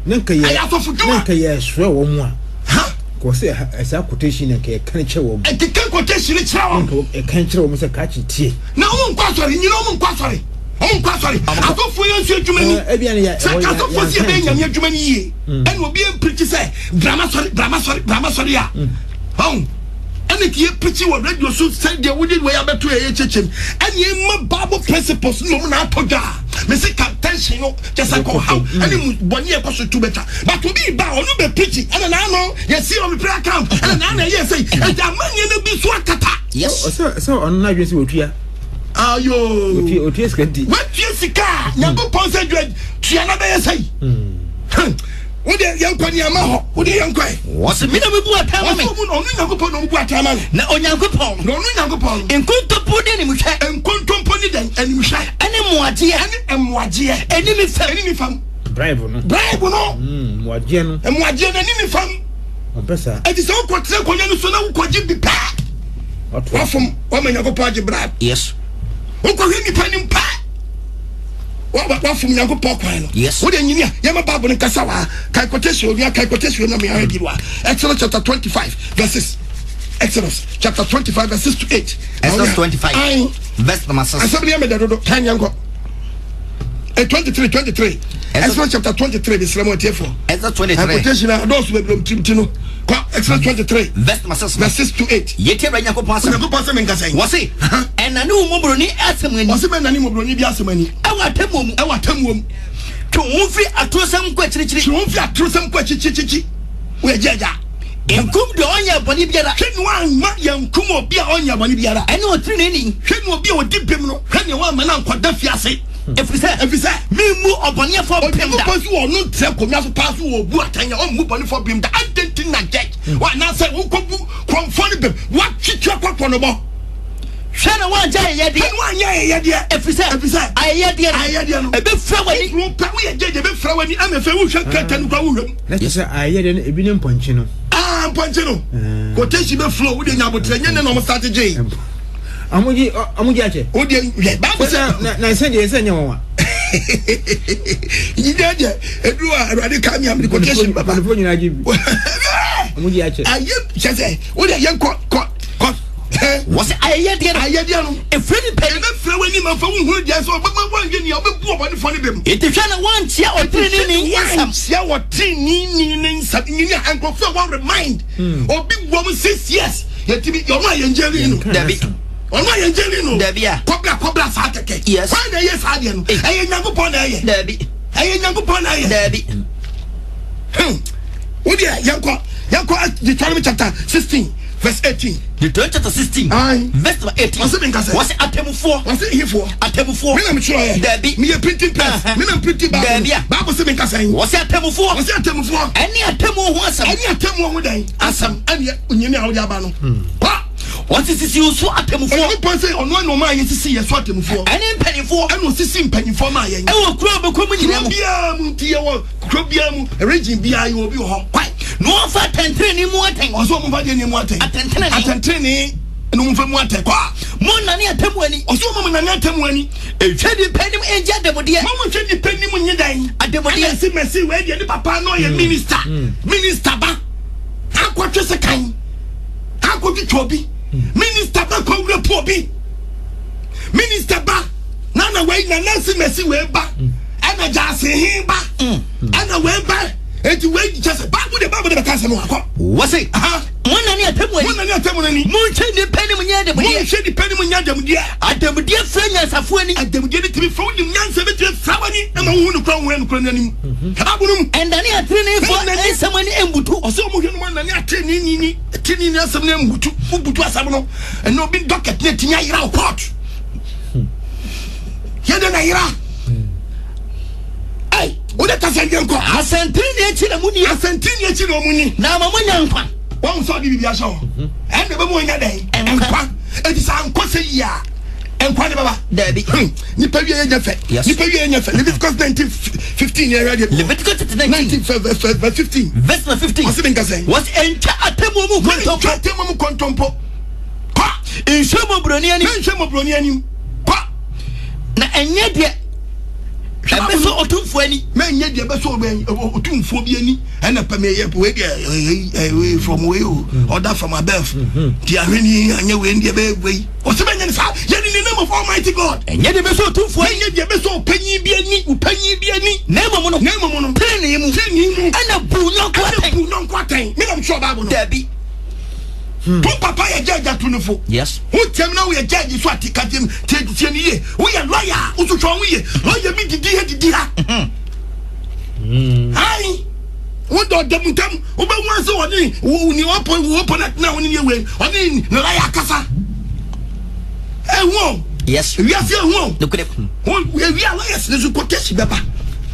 na nka yɛ
Ɛyɛ asɔfodwuma.
na nka yɛ srɛ wɔn mu a
Ha?
kɔ sɛ saa quotation na nka yɛka no kyerɛ wɔn.
Ɛkeka quotation no kyerɛ wɔn.
Nka yɛka kyerɛ wɔn sɛ kakye tie.
Na wɔn nkɔ asɔre, nyina wɔn nkɔ asɔre. Wɔn nkɔ asɔre. Asɔfoɔ yɛ nso adwuma ni.
Ebia ne yɛ
Sɛ
ɛwɔ
nka
yɛ
asɔfoɔ si
yɛnka
ɛbɛyɛ
nkyɛn.
nyame adwuma no yie. Ɛna obi mpirikyi sɛ brama sɔre brama sɔre brama sɔre a. Ɔn ɛna kì yɛ pirikyi wɔ radio so sɛ deɛ wode wei abɛto yɛ yɛ kyekyem. Ɛna ɛma Bible principles no mu na atɔ dwa. Mesi ka tension no kyɛ sɛ kɔ haw ɛne mu bɔne ɛkɔ so tu bɛtwa. But obi ba ɔno bɛ pirikyi ɛna n'ano yɛsi ɔmo prayer camp ɛna n'ano ɛyɛ sɛ ɛdi ama nneɛma bi so akata.
Yes.
Sɛ sɛ ɔno n'adwene sɛ otua.
Ayo.
Otua otua sika nti.
Watua sika a Nyankopɔn sɛ dwa tua na bɛyɛ sɛi. Wode yɛnkɔ nneɛma hɔ. Wode yɛnkɔ ɛ.
Wɔsi mi na mi bu atɛn ma mi.
Wɔsi ɔmo ɔno Nyankopɔn na ɔmo bu atɛn ma no.
Na Onyankopɔn.
Na ɔno Nyankopɔn.
Nkontompo ne animhwɛ.
Nkontompo ne dɛn animhwɛ.
Ɛne mmoagyeɛ.
Ɛne mmoagyeɛ.
Ɛni mi fam.
Ɛni mi fam.
Bribe no.
Bribe no.
Mmoagyeɛ no.
Mmoagyeɛ no ɛni mi fam.
Ɔmpɛ saa.
Ɛti sɛ wokɔ tena akonnwa no so na wokɔgye bi pɛ. Wafom wama Nyankopɔn agye bribe.
Yes.
Wokɔhwɛ nipa nim pɛ. Wafom Nyankopɔn kwan no.
Yes.
Wode nyini a yɛma Bible no nkasa wa. Kai quotation onua kai quotation na meara di wa. Exodus chapter 25 verses Exodus chapter 25 verse 6 to 8.
Exodus 25
Aye.
verse number 6.
Asɛm no yɛ meda dodo. Kan yɛnkɔ. 23 23. Exodus chapter 23 mesrɛ mo atiefoɔ.
Exodus 23.
Quotation a dɔɔso bebree tirim ti no. Kɔ Exodus 23
verse number 6.
Verse 6 to 8.
Yɛtie Awurade Nyankopɔn asɛm.
Onyankopɔn asɛm nkasa yi.
Wɔse ɛnane wo mmɔborɔni asɛm ani.
Wɔse bɛnane mmɔborɔni bi asɛm ani.
Ɛwɔ atemmuo mu.
Ɛwɔ atemmuo mu.
Twe wo ho firi atorosɛm kɔ akyirikyiri.
Twe wo ho firi atorosɛm kɔ akyirikyirikyiri. Woyɛ gya agya.
Nkum deɛ ɔnyɛ bɔne biara.
Hwɛ ne wamma yɛnkum obi a ɔnyɛ bɔne biara.
Ɛne ɔteneneeni.
Hwɛ ne obi a ɔdi bem no, hwɛ nea wamma no ankɔda fiase.
Ɛfiri sɛ.
Ɛfiri sɛ.
Memmu ɔbɔneɛfoɔ bem da.
Onyankopɔn nso wɔ ɔno ntra akonnwa so paa so wɔ ɔbu atɛn a ɔmmu bɔnefoɔ bem da. Adɛn nti na judge wɔ anaasɛ wokɔbu korɔmfoɔ no bem, woatwetwe akɔ korɔnobɔ?
Hwɛ na woankyɛ ayɛyɛdeɛ.
Hwɛ na woanyɛ ayɛyɛdeɛ.
Ɛfiri sɛ.
Ɛfiri sɛ.
Ayɛyɛdeɛ no.
Ayɛyɛdeɛ no.
Ɛbɛfira w'ani.
Wopɛ woyɛ judge ɛbɛfira w'ani ama afei wohwɛ nkrataa no koraa wohwɛ mu.
Na kyerɛ sɛ ayɛyɛdeɛ no ebi ne mpɔnkye no.
Ah mpɔnkye no. Quotation bɛ flow wode nya abotrɛ nyɛ ne na ɔmo start gye.
Ɔmo gye ɔmo gye akyɛ.
Wode hwɛ Bible sɛ.
Na na sɛ deɛ sɛ nyɛ wɔn wa.
Nyɛ deɛ eduru a Awurade ka mi a mede quotation bɛba.
Mpanyinfoɔ nyinaa gye bi. Ɔmo gye akyɛ.
Ayɛ kyɛ sɛ wode yɛn kɔ kɔ kɔ.
Wɔsɛ ayɛyɛdeɛ no.
Ayɛyɛdeɛ no.
Efiri nipa ni.
Ebɛfira w'anim afa wo hunu deɛ sɛ ɔbɛma wɔnyɛ nea ɔbɛbu ɔbɔnefoɔ no bem.
Enti hwɛ na wɔnkyea ɔteneneeni nsɛm.
Wɔnkyea ɔteneneeni ne nsɛm. Nyini a nkurɔfoɔ a wɔ remind hmm. obi wɔm 6 years yɛtumi ɔno a yɛn gyeli no.
Dabi.
Ɔno a yɛn gyeli no.
Dabi a.
Kɔbla kɔbla saa kɛkɛ.
Yes.
Kwan na ɛyɛ saa deɛ no. Ɛyɛ Nyankopɔn na ɛyɛ.
Dabi.
Ɛyɛ Nyankopɔn na ɛyɛ.
Dabi.
Hmm. Wo deɛ yɛnkɔ yɛnkɔ Deuteronomy chapter 16 verse 18.
Deuteronomy chapter 16 verse number 18.
Wɔsi mi nkasa.
Wɔsi atemufoɔ.
Wɔsi ihifoɔ.
Atemufoɔ.
Mi na mi twerɛ yɛ.
Dabi.
Mi yɛ printing press. Mi na mi printing baabu.
Dabi a.
Baabu si mi nkasa yi.
Wɔsi atemufoɔ.
Wɔsi atemufoɔ.
Ɛni atemu ho asɛm.
Ɛni atemu ho dɛn. Asɛm ɛni onyini a wɔde aba no. Kɔ.
Wɔsi sisi osu atemufoɔ.
Ɛni pɔn sɛ ɔno ɛna ɔmo ayɛ sisi yɛ so atemufoɔ.
Ɛni mpanyinfoɔ.
Ɛna osisi mpanyinfoɔ maa yɛn.
Ɛwɔ kuro a bɛkɔ mu nyinaa mu.
Kuro biara mu nti yɛ wɔ kuro biara mu region biara yɛ obi wɔ hɔ. Kwae.
Na wɔmfa atɛntenenee mu atɛn.
Ɔsɛ wɔn mfa deɛ ne mu atɛn.
Atɛntenenee.
Atɛntenenee na wɔn mfa mu atɛn. Kɔ.
Mo nane atɛmu ani.
Ɔsɛ wɔn mo nane atɛmu ani.
Ehwɛ nipa anim ngye ademudeɛ.
Mo mo hwɛ nipa anim nye dan.
Ademudeɛ.
Ɛna esi mɛsi wei deɛ ne papa no yɛ minister. Minister ba. Akɔtwe sekan. Akɔtwitwa obi. Minister ba kɔ wura po obi. Minister ba. Nana wei nana esi mɛsi wei ba. Ɛna gyaase he ba. Ɛna wei ba. Eti wei kyɛ sɛ baabu de baabu de bɛka asɛm wakɔ.
Wɔse. Monnane atemmu ani.
Monnane atemmu ani.
Monhwɛ nnipa anim nyɛ ademudeɛ.
Monhwɛ nnipa anim nyɛ ademudeɛ.
Ademudeɛ fira nyansafoɔ ani.
Ademudeɛ no tumi fira wonim nyansa bɛtumi afira w'ani ama wohu nokora wohu nokora no anim. Baabu no mu.
Ɛnnane ateneneefoɔ nsɛm ani mbutu.
Ɔsɛ wɔn hwɛ no mu annane ateneneeni ateneneeni asɛm no mbutu. Wobutu asɛm no ɛnna obi dɔkɛt no atumi ayera wo court. Yɛ dɛ na yera. Ai, wode kasa nyɛ nkɔ.
Asɛntenenee akyi na monni.
Asɛntenenee akyi na wɔn ni.
Na ama moanya nkwa.
Wɔn nso ɔde biribi ahyɛ hɔ. Mhm. Ɛnna ɛbɛmu anya dɛn? Nkwa. Eti sɛ ankɔ sɛ yie a, nkwa ne bɛba.
Dabi.
Hmm. Nipa wie yɛ nyɛ fɛ. Nipa wie yɛ nyɛ fɛ. Leviticus 19:15 yɛ hwɛ deɛ.
Leviticus chapter 19.
19 verse 15.
Verse number 15.
Ɔsi mi nkasa yi.
Wɔsi ntwa atemmuo mu nkontompo.
Ntwa atemmuo mu nkontompo. Kɔ.
Nhwɛ mmɔborɔni anim.
Nhwɛ mmɔborɔni anim. Kɔ.
Na ɛnyɛ deɛ ɛbɛsɔ ɔtumfoɔ ani.
Mɛnyɛ deɛ ɛbɛsɔ ɔtumfoɔ bi ani. Ɛna pɛ meyɛ wei deɛ wei from wei o order from above. Nti ahwɛ ni anyɛ wei deɛ bɛyɛ wei. Ɔsɛ bɛnyɛ ne saa. Yɛ in the name of Almighty God.
Ɛnyɛ deɛ ɛbɛsɔ ɔtumfoɔ ani.
Ɛnyɛ deɛ ɛbɛsɔ ɔpanyin bi ani. Ɔpanyin bi ani.
Na mmom no.
Na mmom no.
Tenenee mu.
Tenenee mu.
Ɛna bu nyɔnko atɛn.
Ɛna bu nyɔnko atɛn. Me na metwerɛ Bible no.
Dabi.
Hmm. To papa yɛ judge ato no fo.
Yes.
Wo tiam na woyɛ judge so ate ka tiam tie tie ne yie. Woyɛ lawyer a woso hwɛ ho yie. Lawyer bi didi ha didi ha. Ai. Wo dɔ dɛm ntam wobɛhu ase ɔne wo ni ɔpɔ wo opponent na wo ne ne wei ɔne ne lawyer akasa. Ehu o.
Yes.
Wiase ehu o.
Nokorɛ.
Wo ewia lawyers ne so quotation bɛba.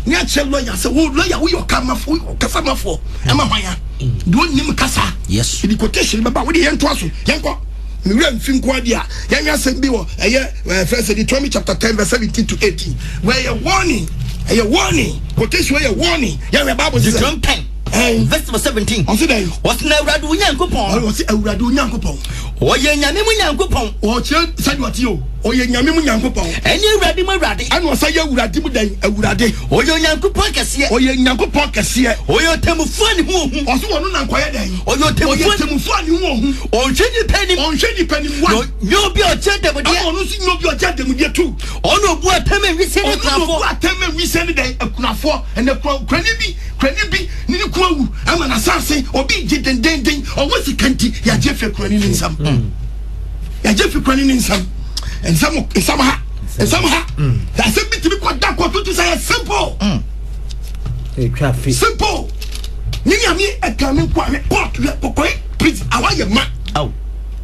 Ne akyerɛ lawyer sɛ wo lawyer woyɛ ɔkamafo ɔkasamafoɔ ɛma hwan a. Deɛ ɔnnim kasa.
Yes.
Ɛdi quotation bɛba wode yɛn toa so yɛnkɔ. Me wura mfi nko adi a yɛnhwɛ asɛm bi wɔ ɛyɛ ɛɛ fɛn sɛ Deuteronomy chapter 10 verse 17 to 18. Wɔ ɛyɛ warning ɛyɛ warning quotation ɛyɛ warning yɛnhwɛ Bible sɛ.
Deuteronomy 10 verse number 17.
Ɔsi dɛn?
Ɔsi na Awurade wo Nyankopɔn.
Ɔsi Awurade wo Nyankopɔn.
Ɔyɛ Nyame mu Nyankopɔn.
Ɔkyerɛ sɛdeɛ ɔte o. Ɔyɛ Nyame mu Nyankopɔn.
Ɛne Awurade mu Awurade.
Ɛna ɔsan yɛ Awurade mu dɛn? Awurade.
Ɔyɛ Onyankopɔn kɛseɛ.
Ɔyɛ Nyankopɔn kɛseɛ.
Ɔyɛ ɔtemmufoɔ a ne ho ɔhu.
Ɔse ɔno na nkɔyɛ dɛn?
Ɔyɛ ɔtemmufoɔ.
Ɔyɛ ɔtemmufoɔ a ne ho ɔhu.
Ɔnhwɛ nnipa anim.
Ɔnhwɛ nnipa anim. One.
Na ɔnyɛ obi a ɔkyɛ adanmudeɛ.
Ɛna ɔno nso nyɛ obi a ɔkyɛ adanmudeɛ. Two.
Ɔno na ɔbu atɛn ma nwisiaa ne akunafoɔ.
Ɔno na ɔbu atɛn ma nwisiaa ne dɛn? Akunafoɔ. Ɛnɛ kura kurani bi kurani bi ne ne kunu awu ama n'asase obi gye dendenden ɔwɔ sika nti yɛagye afiri kurani ne nsam. Yɛagye afiri kurani ne nsam. Nsɛm nsɛm ha nsɛm ha. Asɛm bi tumi kɔ da kɔ tutu sɛ yɛ simple. Simple. Ne nyame ɛka me nko a hwɛ court hwɛ kɔkɔe prison awa yɛ ma.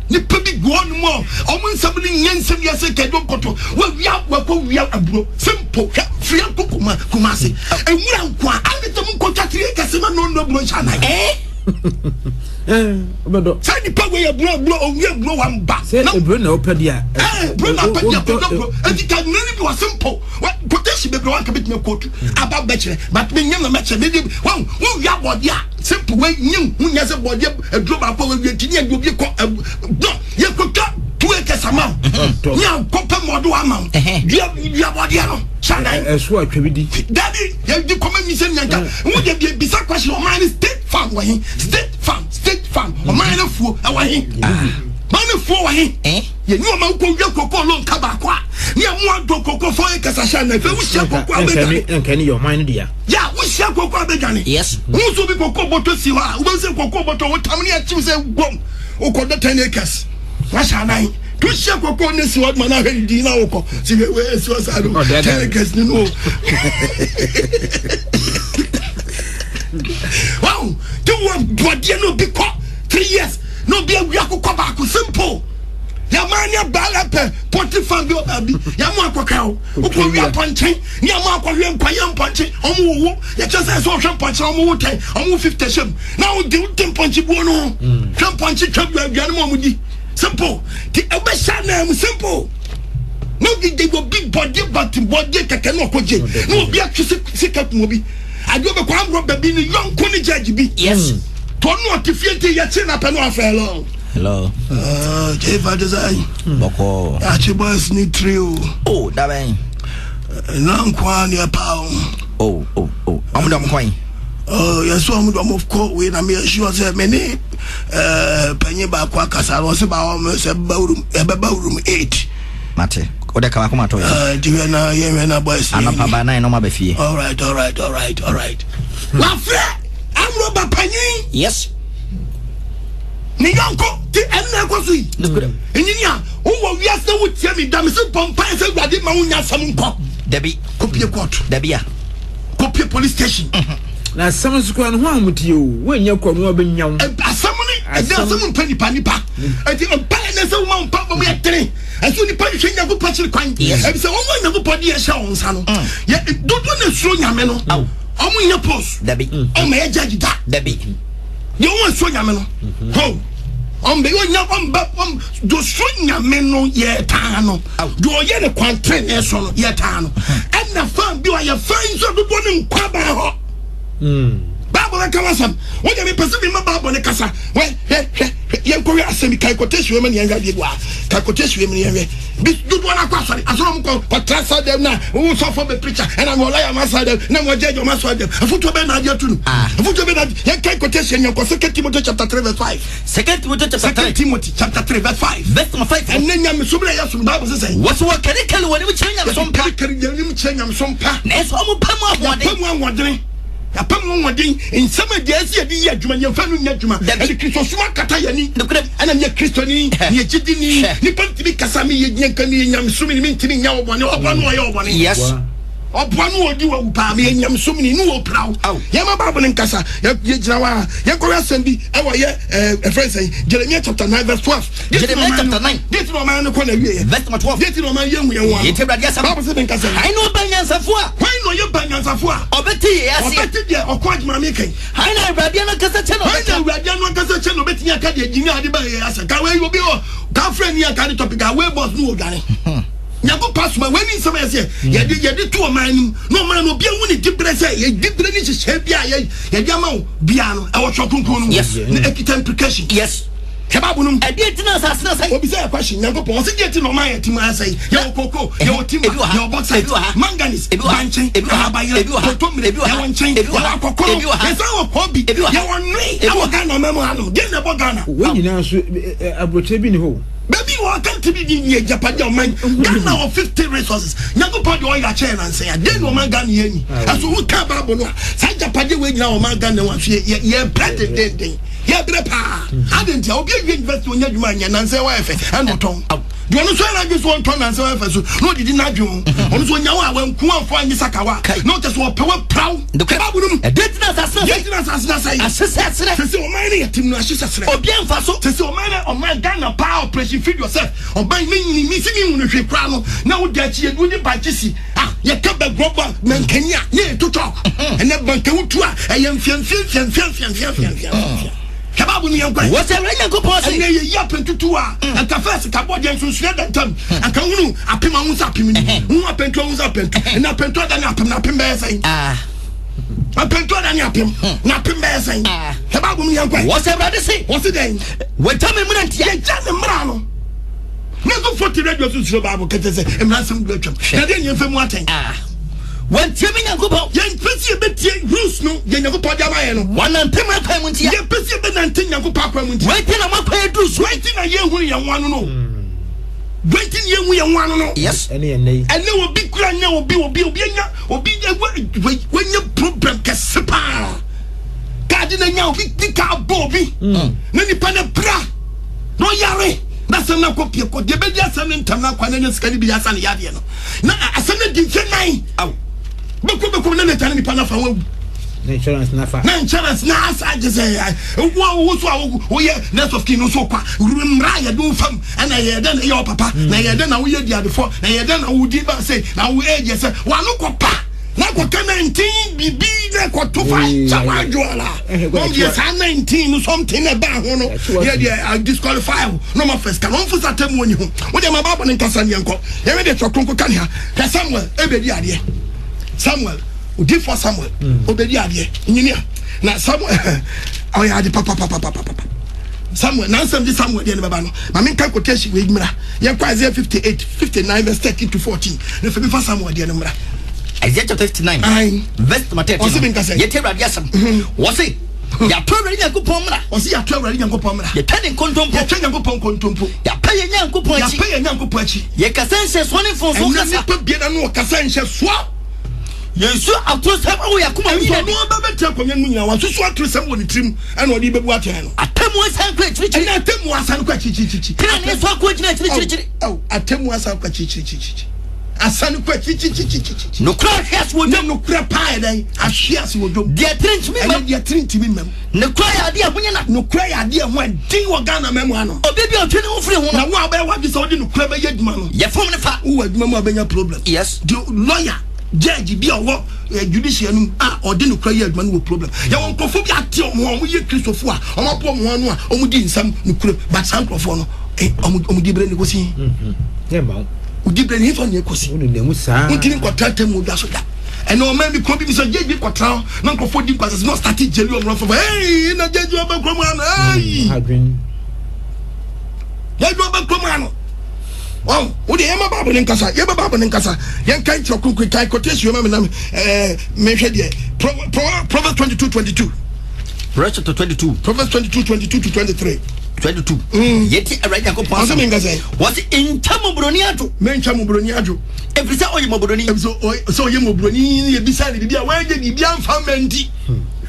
Nipa bi gu hɔ nom a ɔmo nsɛm no nyɛ nsɛm yɛ sɛ kɛdwo nkɔtɔ wawia wakɔ wia aburo sɛ mpo hwɛ firi akɔ kuma kuma ase nwura nko a ade tɛ mu nkɔtwa tiri kɛse ma no no aburo nhyɛ anan.
Wobɛdɔ.
Sɛ nipa wei aburo aburo owia aburo wamba.
Sɛ aburo na wopɛ deɛ.
Ɛɛ aburo na pɛ deɛ kɔdɔ aburo eti ka nnuro no bi wɔ se mpo quotation bebree wanka betumi akootu aba bɛkyerɛ but me nyɛ na mɛkyerɛ me de wɔn wowia bɔdeɛ a simple wei nye hu nyɛ sɛ bɔdeɛ aduro baako a wawie nti ne yɛde obi kɔ no yɛkɔtwa 2 acres ama wo ne akɔpɛ mmɔde wa ama wo dua dua bɔdeɛ no hyɛ
ɛso atwa bi di
dabi yɛde kɔma mi sɛ nyanka wo de bia bisa question ɔman ne state farm wɔ he state farm state farm ɔman ne fuo ɛwɔ he ɔman ne fuo wɔ he yɛni ɔman kɔ wia kɔkɔ lɔ nka baako a ne ɛmo adɔ kɔkɔ 4 acres ahyɛ anan fɛ wohyia kɔkɔ abɛdwane
nka ne yɛ ɔman no dea
ya wohyia kɔkɔ abɛdwane
Yes.
Nso bi kɔkɔ bɔtɔ si hɔ a wobɛhu sɛ kɔkɔ bɔtɔ wotam ne akyiw sɛ gwom wokɔdɔ 10 acres wahyɛ anan to hyia kɔkɔ ne si hɔ ma no ahwɛ ne din na wokɔ si hwɛ wei si hɔ saa no 10 acres ne no wow te wɔ bɔdeɛ na obi kɔ 3 years na obi awia akokɔ baako simple yàmá ní abaa pɛ poultry farm bi wɔ baabi yàmú akɔkɛ o wokɔ wia pɔnkye ní àmú akɔhwɛ nkɔyɛ mpɔnkye ɔmo wowo yɛkyɛ sɛ ɛsɛ ɔhwɛ mpɔnkye ɔmo wo 10 ɔmo wo 50 hyɛm na wode wode mpɔnkye buo no ho hwɛ mpɔnkye twa aduane mu ɔmo di simple ti ɛbɛhyɛ nan mu simple na ɔde de obi bɔdeɛ bati bɔdeɛ kɛkɛ na ɔkɔ gye na obi atwe sika kun obi adeɛ ɔbɛkɔ amorɔ baabi ne yɔnko ne judge bi. Tɔ no ɔte fie nti yɛkye na pɛ no afɛ lɔ.
Hello.
Jefa design.
Bɔkɔ.
Akye boys ni tiri o.
Oh, dabɛn.
Na nkoa ne ɛpa o.
Oh. Ɔmo dɔm kɔn.
Yɛsɛ ɔmo de ɔmo kɔ wei na meyɛ sure sɛ me ne panyin baako akasa no ɔsɛ ba ɔmo sɛ ɛbɛba room 8.
Mate. O de kaba koma to yɛ.
Nti hwɛ na yɛhwɛ na boys.
Anɔpa ba 9 ɔmo aba fie.
All right. Wafrɛ amurɔba panyin. Ne yɔnko ti ɛnna ɛkɔ so yi. Enyini a wowɔ wiase na wotie mi dam sɛ bɔ mpae sɛ Awurade ma wonya asɛm nkɔ.
Dabi.
Kɔpie court.
Dabi a.
Kɔpie police station.
Na asɛm nso koraa no ho ahometeɛ o woanya kɔ no wabɛnya wo.
Asɛm ne ɛdɛ asɛm mpɛ nipa nipa ɛnti mpaeɛ ne sɛ woma mpa bɔ mu yɛ tene ɛso nipa hwehwɛ Nyankopɔn akyiri kwan ɛbi sɛ wɔn a Nyankopɔn de yɛhyɛ wɔn nsa no yɛ dodo na esuro Nyame no ɔmo nyɛ post.
Dabi.
Ɔmo yɛ judge da.
Dabi.
Deɛ wɔn esuro Nyame no ho ɔmbɛ ɔnya ɔmbɛ ɔm deɛ osuro Nyame no yɛ taa no deɛ ɔyɛ ne kwan tene so no yɛ taa no ɛna fan bi ɔyɛ fan nso dodoɔ ne nkwa baa hɔ. Bible bɛka wasɛm wode mepɛ sɛ mema Bible ne kasa hwɛ hwɛ hwɛ yɛnkɔhwɛ asɛm bi kae quotation wei ma ne yɛnhwɛ adeɛ bi wɔ ha kae quotation wei ma ne yɛnhwɛ bi dodoɔ no akɔ asɔre asɔre ɔmo kɔ kɔtra sa dɛm na wo sɔfo bɛ preacher ɛna mewɔ lawyer ma sa dɛm na mewɔ judge ɔma sa dɛm afotuo bɛɛ na adeɛ ato no afotuo bɛɛ na yɛnkae quotation yɛnkɔ Second Timothy chapter 3 verse 5.
Second Timothy chapter
Second
3.
Timothy chapter 3 verse 5.
Verse number 5.
Ɛnɛ nyamesom na ɛyɛ som Bible sɛ sɛ
Wɔsɛ wɔkarikari wɔn anim kyerɛ nyamesom pa.
Karikari yɛn anim kyerɛ nyamesom pa.
Nanso ɔmo pa mu ahoɔden.
Yɛpɛ mu ahoɔden yɛpɛ mu ahoɔden nsɛm a deɛ ɛsɛ yɛde yɛ adwuma yɛmfa no nyɛ adwuma.
Dabi.
Ɛde Kristosom akata yɛni.
Nokorɛ.
Ɛna meyɛ Kristoni.
Hɛ.
Meyɛ gyidini.
Hwɛ.
Nipa ntumi kasa meyɛ nyanka meyɛ nyamesom ni mentumi nyɛ ɔbɔne ɔboa no ɔyɛ ɔbɔne. Ɔboa no ɔdi wawu paa meyɛ nyamesom ni ne wɔpira wo.
Aw.
Yɛma Bible no nkasa yɛgyina hɔ a yɛnkɔhwɛ asɛm bi ɛwɔ yɛ ɛfrɛ sɛn Jeremia chapter 9 verse 12.
Jeremiah chapter 9.
Deɛ ti na ɔman no kɔ na wieɛ.
Verse number 12.
Deɛ ti na ɔman yɛhu yɛn ho ano.
Yɛtie Awurade asɛm.
Bible sɛ menkasa yi.
Hwan na ɔba nyansafo a
Hwan na ɔyɛ ba nyansafo a
ɔbɛte yɛ aseɛ?
Ɔbɛte deɛ ɔkɔ adwuma kan.
Hwan na Awurade ano kasa kyɛ na
Hwan na
ɔbɛka?
Awurade ano ankasa kyɛ na ɔbɛtumi aka deɛ gyini ade ba yɛ asɛ ka wei obi wɔ ka frɛ ni aka ne topic a wei boss no wɔ dwane Nyankopɔn asoma wei ne nsɛm a yɛsɛ yɛde to ɔman no mu na ɔman no obi ahu ne diberɛ sɛ yɛdiberɛ ne nhyehyɛe bi a yɛde ama wo biara no ɛwɔ Twerɛ Kronkron no mu na ɛkita implication. Hwɛ Bible no mu.
Ɛdeɛ nti na asase no asɛe?
Obi sɛ yɛ question Nyankopɔn ɔsɛ deɛ ti na ɔman yɛ ti mu asɛe yɛwɔ koko yɛwɔ timber
Ebi wɔ ha.
yɛwɔ bauxite
Ebi wɔ ha.
manganese
Ebi wɔ ha.
bankye
Ebi wɔ ha.
ahabayerɛ
Ebi wɔ ha.
kontomire
Ebi wɔ ha.
yɛwɔ nkyɛn
Ebi wɔ ha.
yɛwɔ akɔkɔrɔ
Ebi wɔ ha.
yɛsan wɔ kɔɔbi
Ebi wɔ ha.
yɛwɔ nnoe
Ebi wɔ
ɛwɔ
ha.
Ghana mɛmu hanom deɛ na ɛbɔ Ghana.
Wɔn nyinaa nso aburokyerɛ bi ni hɔ o.
Baabi wɔ ɔka bi di yɛ japade a ɔman Ghana wɔ 50 resources Nyankopɔn deɛ ɔyɛ akyɛ yɛ nansɛn a deɛ na ɔman Ghana yɛ ni ɛso wo ka Bible no a saa japade wei nyinaa ɔman Ghana wɔ so yɛ yɛ brɛ dendenden yɛ brɛ paa ade nti a obi awie university ɔnyɛ adwuma anyɛ nansɛn wɔyɛ fɛ ɛna ɔtɔn. Deɛ ɔno nso ayɛ n'adwene sɛ ɔntɔ nansa wɔ ɛfɛ so na ɔdidi n'adwene ho. Ɔno nso ɔnya wo a wanku amfa anyi sakawa. Na ɔkyɛ sɛ ɔpɛ wapraw.
Nokorɛ.
Bible no mu.
Ɛdeɛn nti na asase no
Deɛ
asɛe?
nti na asase no asɛe.
Ahye sɛ serɛ.
Sɛ sɛ ɔman no yɛ tim no ahye sɛ serɛ.
Obiara mfa so.
Sɛ sɛ ɔman no ɔman Ghana paa operation feed yourself ɔman me nyini me si me nhunu hwee koraa no na wode akyi yɛde wode bankye si ah yɛka bɛgorɔ ba mankani a ne yɛto chalk ɛnɛ banka wotu a ɛyɛ mfiamfia mfiamfia mfiamfia mfiamfia mfiamfia. Hwɛ Bible no yɛn kwan.
Wɔ sɛ Awurade Nyankopɔn se.
Ɛnɛ yɛyi apɛntutu a, mm. anka fɛs ka bɔ deɛ nsonsonoɛ da ntam. Mm. Anka hunu apem ahu sɛ apem ni. Hu apɛntu ahu sɛ apɛntu. Ɛnɛ apɛntu ada ne apem na apem bɛyɛ sɛn?
Ah.
Apɛntu ada ne apem hmm. na apem bɛyɛ sɛn? Ah. Hwɛ Bible no yɛn kwan.
Wɔ sɛ Awurade se.
Wɔ se dɛn?
Wɔgya me mmara ntia.
Yɛgya ne mmara no. Ne nso fo te radio so suro Bible kɛtɛ sɛ mmara nsɛm gu atwam. Na deɛ nyɛ mfɛ mu atɛn.
Ah. Wɔntie me Nyankopɔn.
Yɛmpɛ sɛ yɛbɛtie rules no deɛ Nyankopɔn de ama yɛn no.
Wɔnante m'akwan mu ntia.
Yɛmpɛ sɛ yɛbɛnante Nyankopɔn akwan mu ntia.
Wei nti na m'akwan aduru so.
Wei nti na yɛnhunu yɛn ho ano no. Wei nti na yɛnhu yɛn ho ano no.
Yes.
Ɛne ɛnɛ yi.
Ɛnɛ obi kura nyɛ obi obi obi anya obi wanya problem kɛse paa. Kaadi na nya obi di kaa bɔ obi. Na nipa na pira na ɔyare na asɛm no akɔ pie kɔ deɛ bɛdi asɛm no ntɛm no akɔ na anya sika no bi asa ne yadeɛ no. Na asɛm no di mfe nan.
Aw.
Bɛkɔ bɛkɔ na n'agya ne nipa no afa wawu.
Na insurance na fa.
Na insurance na asa agye sɛ wo a wo so a woyɛ next of kin no so kwa mmara a yɛde wo fam ɛna yɛ dɛ na ɛyɛ ɔpapa na yɛ dɛ na woyɛ diadefo na yɛ dɛ na wodi ba sɛ na wo age sɛ wano kɔ pa na kɔka 19 bibi na kɔto fa kyɛ wadwo ala wɔn deɛ saa 19 no something na ɛbaa ho no yɛ deɛ disqualify wo na ɔma first ka na ɔmfo sa tɛmu oni ho wo deɛ ma baabɔ ne nkasa neɛ nkɔ yɛwɛ deɛ twerɛ kronkron ka ne ha hwɛ Samuel ɛbɛdi adeɛ Samuel odifoɔ Samuel ɔbɛdi adeɛ nyini a na Samuel ɔyɛ ade papapapapapa Samuel nansɛm gye Samuel deɛ no bɛba no ma menka quotation wei mmra yɛnkɔ Isaiah 58 59 verse 13 to 14 na fɛ mefa Samuel deɛ no mmra
Isaiah chapter 59
Aye.
verse number 13
Ɔse menka sɛ.
Yɛte Awurade asɛm. Wɔse yɛato Awurade Nyankopɔn mmara.
Ɔse yɛato Awurade Nyankopɔn mmara.
Yɛtwa ne nkontompo.
Yɛtwa Nyankopɔn nkontompo.
Yɛapɛ yɛn Nyankopɔn akyi.
Yɛapɛ yɛn Nyankopɔn akyi.
Yɛkasa nhyɛsoɔ ne mfomsoɔ
Ɛnɛ
kasa.
nipa bia na no ɔkasa nhyɛsoɔ.
Yɛnsu atorosɛm wɔ yɛn akoma mu
Nso
nyinaa.
ɔno aba bɛte akonnwa no mu nyinaa wasusu atorosɛm wɔ ne tirim ɛna ɔde bɛbu atɛn no.
Atemmuo asan kɔ akyirikyiri.
Ɛnɛ atemmuo asan kɔ akyirikyirikyiri.
Tenenee nso akɔ agyina akyirikyirikyiri.
Aw, atemmuo asan kɔ akyirikyirikyiri. Asan kɔ akyirikyirikyiri.
Nokorɛ ahwe ase wɔ
Ne
dwam.
nokorɛ paa yɛ dɛn? Ahwe ase wɔ dwam.
Deɛ tene ntumi
Ɛnɛ
mmam.
deɛ tene ntumi mmam.
Nokorɛ yɛ adeɛ a ɛho nyɛ na.
Nokorɛ yɛ adeɛ a ɛho ɛden wɔ Ghana man mu ano.
Obi bi a ɔtwe ne ho firi ho
Na
no.
wo a wobɛyɛ w'adwene sɛ wode nokorɛ bɛyɛ adwuma no.
Yɛfom no fa.
Wowɔ adwuma mu a wobɛnya problem.
Yes.
Deɛ lawyer, judge bi a ɔwɔ eh, judicial no mu a ɔde nokorɛ yɛ adwuma no wɔ problem. Yɛwɔ nkurɔfoɔ bi ate wɔn ho a wɔyɛ Kristofo a wɔaboa wɔn ho ano a wɔdi nsɛm nokorɛ but saa nkurɔfoɔ no eh, wɔn wɔn di berɛ ne kɔsi.
Yɛ ma wo.
Wodi berɛ ne hefa ne ɛkɔsi.
Wo nenam mu saa.
Wontumi nkɔtra atemmuo dwa so da. Ɛnɛ ɔman bi kuro bi bi sɛ judge bi kɔtra hɔ na nkurɔfoɔ di nkwasasɛm na ɔstarte gyeli wɔn fɔfɔ hey na judge ɔbɛ kurom ano hey
Adwen.
judge ɔbɛ kurom ano. Wɔn wo deɛ yɛma baabu ne nkasa yɛma baabu ne nkasa yɛn kan kyerɛ kunkun kan quotation yɛma mi nam ɛɛ mehwɛ deɛ Proverbs 22 22
Proverbs chapter 22.
Proverbs 22 22 to 23.
22. Yɛte Awurade Nyankopɔn
Ɔse
asɛm.
menka sɛ.
Wɔse ntwa mmɔborɔni adwo.
Mentwa mmɔborɔni adwo.
Ɛfiri sɛ ɔyɛ mmɔborɔni.
Ɛfiri sɛ sɛ ɔyɛ mmɔborɔni ne yɛbisa ne biribi a wanyɛ biribi amfa mma nti.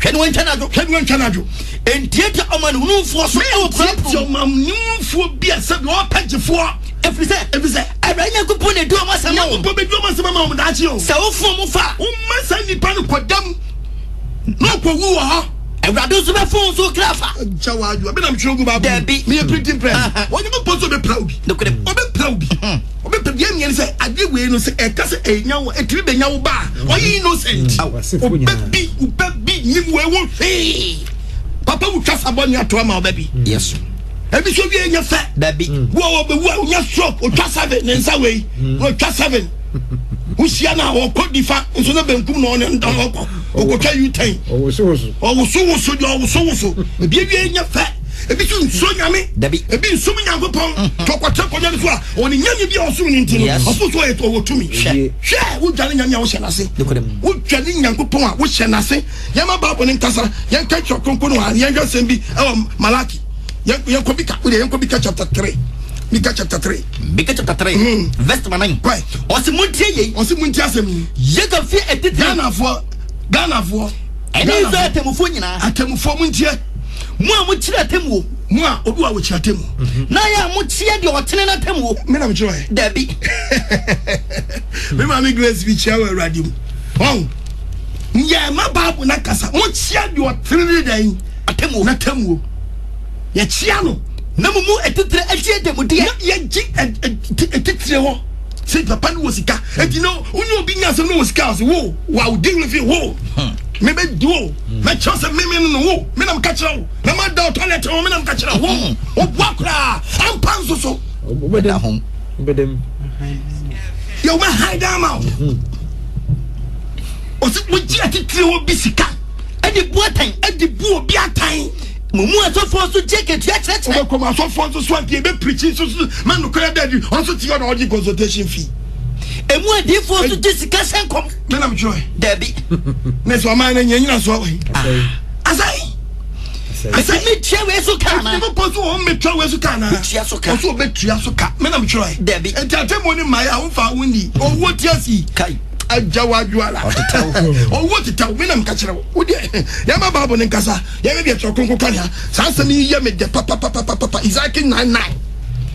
Hwɛ ne wantwa no adwo.
Hwɛ ne wantwa no adwo.
Ntiatia ɔmanehunumfoɔ so wɔ kuro apono
Mentiatia ɔmanehunumfoɔ bi a sɛdeɛ ɔpɛ gyefoɔ.
Ɛfiri sɛ.
Ɛfiri sɛ.
Awurade Nyankopɔn na ɛdi wɔn asɛm ma wɔn.
Nyankopɔn bɛdi wɔn asɛm ama wɔn daakye o.
Sɛ wofom wɔn fa a.
Woma saa nnipa no kɔdam na ɔkɔwu wɔ hɔ.
Awurade nso bɛfom wo nso wo kra afa.
Agya w'adwoa bi na metwerɛ gu Bible mu.
Dabi.
Meyɛ printing press. Onyankopɔn sɛ ɔbɛpira obi.
Nokorɛ.
Ɔbɛpira obi. Ɔbɛpira deɛ ɛmeɛ ne sɛ adeɛ wei no sɛ ɛka sɛ ɛnya wo ɛtumi bɛnya wo ba a ɔyɛ innocent.
W'asefoɔ nyinaa.
Ɔbɛ bi ɔbɛ bi nim wei wo hwee. Papa wotwa sabɔne ato ama ɔbɛ bi.
Yes.
Ebi so wie nyɛ fɛ.
Dabi.
Wo a ɔbɛwu a onya stroke otwa seven ne nsa wei na otwa seven. Wohyia no a ɔkɔ nifa nso na benkum na ɔne ɔkɔ ɔkɔtwa U-turn.
Ɔwosowoso.
Ɔwosowoso deɛ ɔwosowoso. Ebi awie nyɛ fɛ. Ebi so nsuro nyame.
Dabi.
Ebi nsom Nyankopɔn. Tɔ kɔtɛ kɔnya no so a ɔne nyame bi a ɔsom no nti no
Yes.
ɔfo so ɔyɛ ɔwɔ tumi.
Hwɛ.
Hwɛ wodwane nyame a wohyɛ n'ase.
Nokorɛ mu.
Wodwane Nyankopɔn a wohyɛ n'ase. Yɛma Bible no nkasa. Yɛnka twerɛ kronkron no wɔ ha. Yɛnhwɛ asɛm bi ɛwɔ Malaki. Yɛnkɔ Mika. Wodeɛ yɛnkɔ Mika chapter 3. Mika chapter 3.
Mika chapter 3 verse number 9.
Kwae.
Ɔse montie yei.
Ɔse montie asɛm yi.
Yakob fie atitire.
Ghanafoɔ Ghanafoɔ.
Ɛne Israel atemmufoɔ nyinaa.
Atemmufoɔ montie.
Mo a mokyiri atemmuo.
Mo a obi wɔ awokyerɛ atemmuo.
Na yɛ a mokyea deɛ ɔtene no atemmuo.
Me na mekyerɛ ɛ.
Dabi.
Me maame Grace bi kyia wɔ Awurade mu. Wɔn yɛ ma Bible na kasa. Mokyea deɛ ɔtene ne dɛn?
Atemmuo.
N'atemmuo. Yɛkyea no.
Na mo mu atitire agye adanmudeɛ.
Na yɛgye atitire hɔ. Sɛ papa no wɔ sika. Eti no wone obi nya asɛm no wɔ sika ɔse wo wa wo deal with wo. Me bɛ di wo. Mɛkyerɛ sɛ me me no wo. Me na meka kyerɛ wo. Na ma da toilet ho me na meka kyerɛ wo. Ɔboa koraa. Ampa nso so.
Wobɛda ho. Wobɛdam.
Yɛ wobɛ hide ama wo. Ɔse wogye atitire hɔ bi sika.
Ɛde bu atan.
Ɛde bu obi atan.
Mo mu asɔfoɔ nso gye akatua kyerɛkyerɛ.
Wobɛkɔ mu asɔfoɔ nso so anka yɛbɛpirikyi nso so ma nokorɛ da adi. Ɔno nso te hɔ na ɔgye consultation fee.
Emu adiyifoɔ nso gye sika hyɛ nkɔm.
Me na metwerɛ.
Dabi.
Ne sɛ ɔman no nyɛ nyina soɔ wɔ Asɛe.
Asɛe. Metua wei so ka anaa?
Nyankopɔn so wɔn metua wei so ka anaa?
Metua so ka.
Ɔso ɔbɛtua so ka. Me na metwerɛ.
Dabi.
Nti atemmuo ne mmaeɛ a womfa wo nni. Owuo te ase.
Kai.
Agya wadwoala.
Ɔtetɛw.
Owuo tetɛw. Me na meka kyerɛ wo. Wo deɛ yɛma Bible ne nkasa. Yɛhwɛ deɛ Twerɛ Kronkron ka nea. Saa asɛm yi yɛ me dɛ papapapapa. Ezekiel 9 9.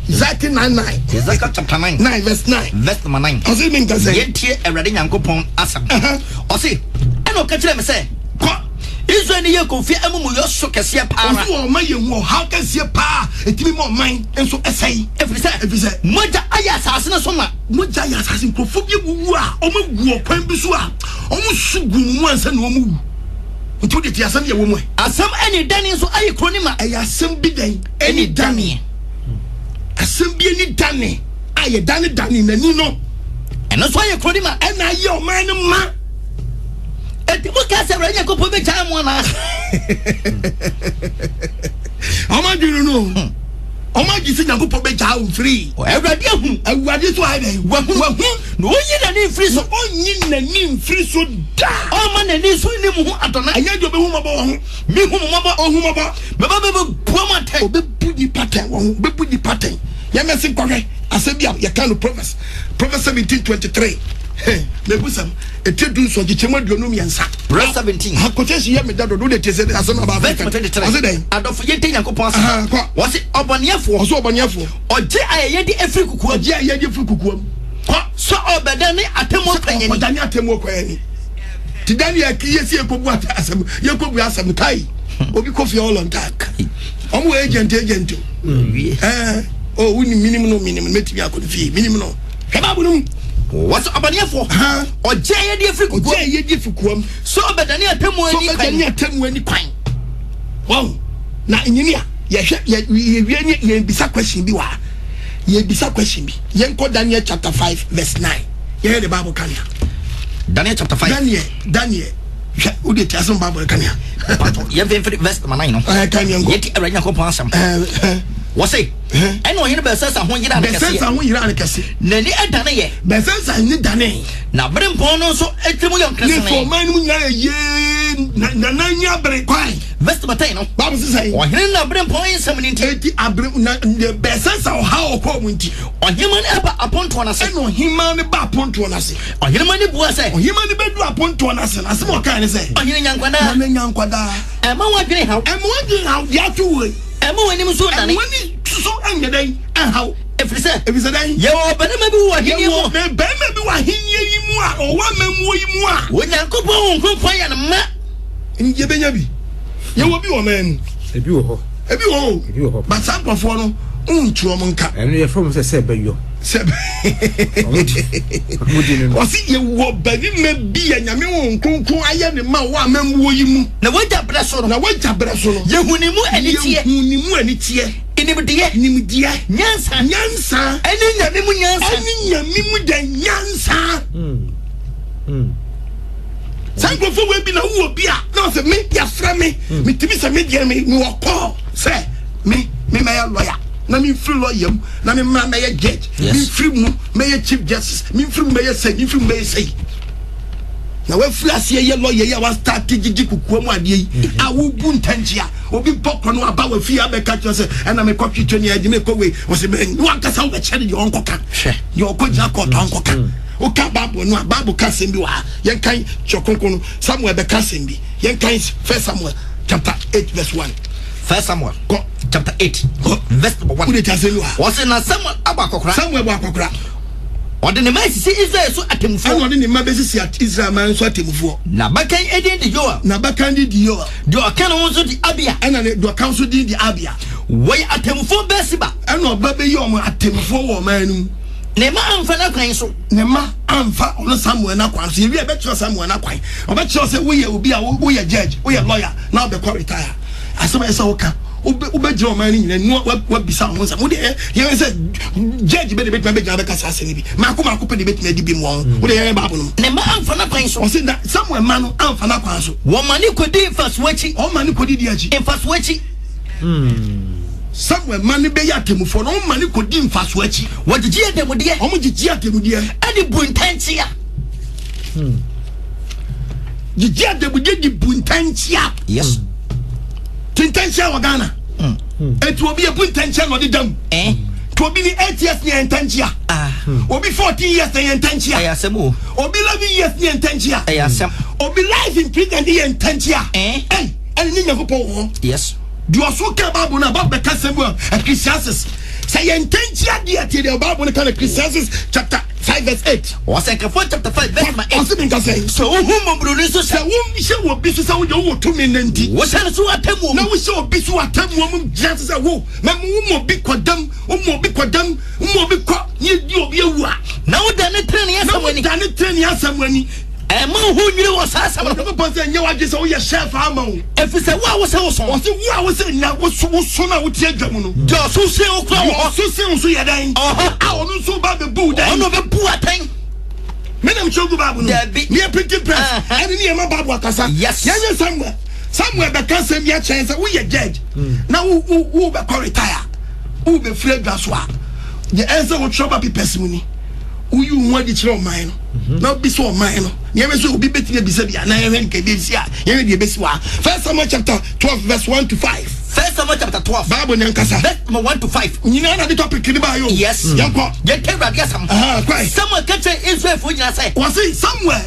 Ezekiel 9 9.
Ezekiel chapter 9.
9 verse 9.
Verse number 9.
Ɔse mi nka sɛ.
Yɛntie Awurade Nyankopɔn asɛm. Ɔse, ɛna ɔka kyerɛ me sɛ,
Kɔ.
Israel ni yɛ kofie amumuyɔ so kɛseɛ paa ara.
Ɔse ɔma yɛ hu ɔhaw kɛseɛ paa ɛtumi ma ɔman nso ɛsɛe.
Ɛfiri sɛ.
Ɛfiri sɛ.
Mogya ayɛ asase no so ma.
Mogya ayɛ asase nkurɔfoɔ bi awuwu a wɔn awu ɔkwan bi so a wɔn su gu wɔn mu ansa na wɔn wu. Nti wode te asɛm yɛ wɔ mu ɛ.
Asɛm ɛne dane nso ayɛ kuro no ma.
Ɛyɛ asɛm bi dɛn?
Ɛne daneɛ.
Asɛm bi ani dane a yɛdane dane n'ani no.
Ɛno nso ayɛ kuro no ma.
Ɛna ayɛ ɔman no ma.
Enti mo kaa sɛ Awurade Nyankopɔn bɛgyaa mo anaa?
Ɔmo adwene no. Hmm. Ɔmo agye sɛ Nyankopɔn bɛgyaa wo mfiri.
Awurade ahu.
Awurade nso ayɛ dɛn?
Wahu.
Wahu.
Na ɔnyi n'ani mfiri so.
Ɔnyi n'ani mfiri so da.
Ɔmma n'ani so nni mo ho adɔna.
Ɛnyɛ deɛ ɔbɛhu mmɔbɔ wɔ ho.
Mehu mo mmɔbɔ.
Ɔhu mmɔbɔ.
Mɛba bɛbɛbua mo atɛn.
Ɔbɛbu nipa atɛn wɔ ho. Ɔbɛbu nipa atɛn. Yɛmɛse nkɔhwɛ asɛm bi a yɛka no Proverbs. Proverbs 17:23. Mebusɛm etire 17 nkyekyɛmu 23.
Verse 17.
Ha quotation yɛ me da dodo de tie sɛ asɛm aba
Verse 23.
Ɔse dɛn?
Adɔfo yɛntie Nyankopɔn asɛm.
Kɔ.
Wɔse ɔbɔneɛfoɔ.
Ɔse ɔbɔneɛfoɔ.
Ɔgye ayɛyɛde efiri kukuam.
Ɔgye ayɛyɛde efiri kukuam. Kɔ.
Sɛ ɔbɛdane atemmuo kwan ani.
Sɛ ɔdane atemmuo kwan ani. Ti da ne yɛ yɛsi yɛkɔbu asɛm yɛkɔbu asɛm kai obi kɔ fie all on time. Ɔmo wɔ agent agent o. Ɛɛ o wunim minim no minim no mɛtumi akɔ ne fie minim no. Hwɛ Bible no mu.
Wɔsɛ ɔbɔneɛfoɔ. Ɔgye ayɛdeɛ firi kukuam.
Ɔgye ayɛdeɛ firi kukuam.
Sɛ ɔbɛdane atemmuo ani kwan.
Sɛ ɔbɛdane atemmuo ani kwan. Wɔn na nyini a yɛhwɛ yɛ yɛwie ne yɛn bisa question bi wɔ ha. Yɛn bisa question bi. Yɛn kɔ Daniel chapter 5 verse 9. Yɛhwɛ de Bible kan ya.
Daniel chapter 5.
Daniel Daniel hwɛ o de ti asɛm Bible kan ya.
Yɛn fɛn fɛn verse number 9 no.
Ɛɛ kan yɛn kɔ.
Yɛn ti Awurade Nyankopɔn asɛm.
Ɛɛ.
Wɔse, ɛna ɔhene Belsasar ho yeraa no kɛseɛ.
Belsasar ho yeraa no kɛse.
N'ani dane yɛ.
Belsasar ani dane.
Na berempɔn no nso tirim yɛ nkeresene.
Ne so ɔman no mu nyinaa yɛ yee na n'ani abere kwan.
Verse number 10 no.
Bible sɛ sɛn?
Ɔhene na berempɔn nsɛm no nti.
Enti abere na Belsasar ɔhaw ɔkɔɔ mu nti.
Ɔhemmaa no ba apontoɔ no ase.
Ɛna ɔhemmaa no ba apontoɔ no ase.
Ɔhemmaa no bua sɛ.
Ɔhemmaa no bɛduru apontoɔ no ase no, asɛm a ɔkae ne sɛ.
Ɔhene nya nkwa daa.
Nana nya nkwa daa.
Ɛmma w'adwene nhaw.
Ɛmma w'adwene nhaw deɛ ato wo yi.
Ɛmma w'anim nso nnane.
Ɛmma w'ani so nyɛ dɛn? Ɛnhaw.
Ɛfiri sɛ.
Ɛfiri sɛ dɛn?
Yɛwɔ ɔbarima bi wɔ ahennie mu.
Yɛwɔ barima bi wɔ ahennie yi mu a ɔwɔ amammuo yi mu a.
Onyankopɔn Honhom Kronkron ayɛ no ma.
Yɛbɛnya bi. Yɛwɔ bi wɔ man mu.
Ebi wɔ hɔ.
Ebi wɔ hɔ.
Ebi wɔ hɔ.
But saa nkurɔfoɔ no, wontu wɔn nka.
Ɛno yɛfrɛ wɔn sɛ sɛ ɛbɛyɔ.
Sɛ ɔsi yɛwɔ barima bi a Nyame Honhom Kronkron ayɛ ne ma wɔ amammuo yi mu.
Na w'agya berɛ so no.
Na w'agya berɛ so no.
Yɛhu ne mu aniteɛ.
Yɛhu ne mu aniteɛ.
Nimdeɛ.
Nimdeɛ.
Nyansa.
Nyansa.
Ɛne Nyame mu nyansa.
Ɛne Nyame mu dɛ nyansa. Saa nkurɔfoɔ wei bi na wowɔ bi a na ɔsɛ me yɛafrɛ me metumi sɛ me deɛ me mewɔ kɔɔ sɛ me me mɛyɛ lɔya na memfiri lɔya mu na me mmra mɛyɛ judge memfiri mu mɛyɛ chief justice memfiri mu mɛyɛ sɛi memfiri mu mɛyɛ sɛi na wafiri aseɛ yɛ lɔya yi a wastarte gyegye kokoa mu adeɛ yi a wobu ntɛnkyea obi bɔ kɔ no aba wafie abɛka kyerɛ sɛ ɛna mekɔtwe twɛ ne agye mekɔ wei ɔsɛ mɛ wankasa wobɛkyɛ no deɛ ɔnkɔka deɛ ɔkɔ gyina kɔɔtɔ ɔnkɔka Woka Bible no a, Bible ka asɛm bi wɔ ha. Yɛnkan Twerɛ Kronkron no. Samuel bɛka asɛm bi. Yɛnkan First Samuel chapter 8 verse 1.
First Samuel.
Kɔ.
Chapter 8.
Kɔ.
Verse number 1.
Wode kyɛ asɛm wa.
Wɔse na Samuel abɔ akɔkora.
Samuel bɔ akɔkora.
Ɔde ne mma asisi Israel so atemmufoɔ.
Ɛna ɔde ne mma bɛsisi Israel man so atemmufoɔ.
N'abakan edin de Yoel.
N'abakan din de Yoel.
Deɛ ɔka ne ho nso de Abia.
Ɛna ne deɛ ɔka nso din de Abia.
Wɔyɛ atemmufoɔ Beer-Seba.
Ɛna ɔba bɛyi wɔn atemmufoɔ wɔ ɔman no mu.
Ne mma amfa n'akwan so.
Ne mma amfa ɔno Samuel n'akwan so. Yɛwie ɛbɛkyerɛ Samuel n'akwan. Ɔbɛkyerɛ sɛ woyɛ obi a woyɛ judge, woyɛ lawyer na wobɛkɔ retire. Asɛm a ɛsɛ sɛ woka, wobɛgyina ɔman no nyinaa mu wabisa wo ho nsɛm. Wode yɛn sɛ judge bɛ de bɛtumi abɛgyina abɛka saa asɛm no bi. Maako maako pɛ de bɛtumi adi bi mu wɔn. Wode yɛn Bible no mu.
Ne mma amfa n'akwan so.
Ɔse na Samuel mma no amfa n'akwan so.
Wɔma ne kɔdi mfasoɔ akyi.
Wɔma ne kɔdi di akyi.
Mfasoɔ akyi.
Samuel mma no bɛyɛ atemmufoɔ na wɔma ne kɔdi mfasoɔ akyi.
Wɔgyegye adanmudeɛ.
Wɔgyegye adanmudeɛ.
Ɛde bu ntɛnkyea.
Gyegye adanmudeɛ de bu ntɛnkyea.
Yes.
Ti ntɛnkyea wɔ Ghana. Eti obi ebu ntɛnkyea na ɔde dam.
Eh.
Ti obi ni 8 years ni yɛ ntɛnkyea.
Ah.
Obi 14 years na yɛ ntɛnkyea.
Ɛyɛ asɛm o.
Obi 11 years ni yɛ ntɛnkyea.
Ɛyɛ asɛm.
Obi life in prison ni yɛ ntɛnkyea.
Eh.
Ɛy ɛne ne Nyankopɔn wɔ hɔ.
Yes.
Deɛ ɔso ka Bible no a Bible bɛka sɛm bi wɔ Ecclesiastes sɛ yɛ ntɛnkyea deɛ tie deɛ Bible no ka no Ecclesiastes chapter 5 verse 8.
Ɔsɛnkɛfoɔ chapter 5 verse number 8.
Ɔse menka sɛn.
Sɛ wohu mmɔborɔni so
Sɛ
sɛ.
wohyɛ obi so sɛ wode wowɔ tumi no nti.
Wohyɛ no so atemmuo
Na
mu.
wohyɛ obi so atemmuo mu gyina so sɛ wo mɛma woma obi kɔdam woma obi kɔdam woma obi kɔ ne yɛdi obi awu a.
Na wodane tenenee
Na
asɛm ani.
wodane tenenee asɛm ani.
Ɛmma wo ho nnwiri wɔ saa asɛm no ho.
Onyankopɔn sɛ nyɛ w'adwene sɛ woyɛ chef ama wo.
Ɛfiri sɛ wo a wosɛ wo so.
Ɔse wo a wosɛ nya woso woso no a wote adwa mu no.
Deɛ ɔso sen wo kora wɔ
Deɛ
hɔ.
ɔso sen wo so yɛ dɛn?
Ɔwɔ hɔ.
A ɔno nso ba bɛbu wo dɛn?
Ɔno ɔbɛbu wo atɛn.
Me na mekyerɛ gu Bible no.
Dabi.
Ne yɛ printing press.
Uh-huh.
Ɛne ne yɛ ma Bible akasa.
Yes.
Yɛnyɛ Samuel. Samuel bɛka asɛm bi akyerɛ sɛ woyɛ judge. Na wo wo wo bɛkɔ retire. Wo bɛfiri adwa so a. Deɛ ɛnsɛ wotwerɛ ba papers mu ni. Woyi wo ho adi kyerɛ ɔman no. Na wobisa ɔman no. Nea ɛbɛsɛ sɛ obi bɛtumi abisa bi a na yɛhwɛ nka ebi a yɛhwɛ deɛ ɛbɛsi wɔ ha. First Samuel chapter 12 verse 1 to 5.
First Samuel chapter 12.
Bible ne ankasa.
Verse number 1 to 5.
Nyinaa na de topic ne baayɛ o.
Yes.
Yɛnkɔ.
Yɛnka Awurade asɛm.
Aha, kɔe.
Samuel ka kyerɛ Israelfoɔ nyinaa sɛ.
Wɔse Samuel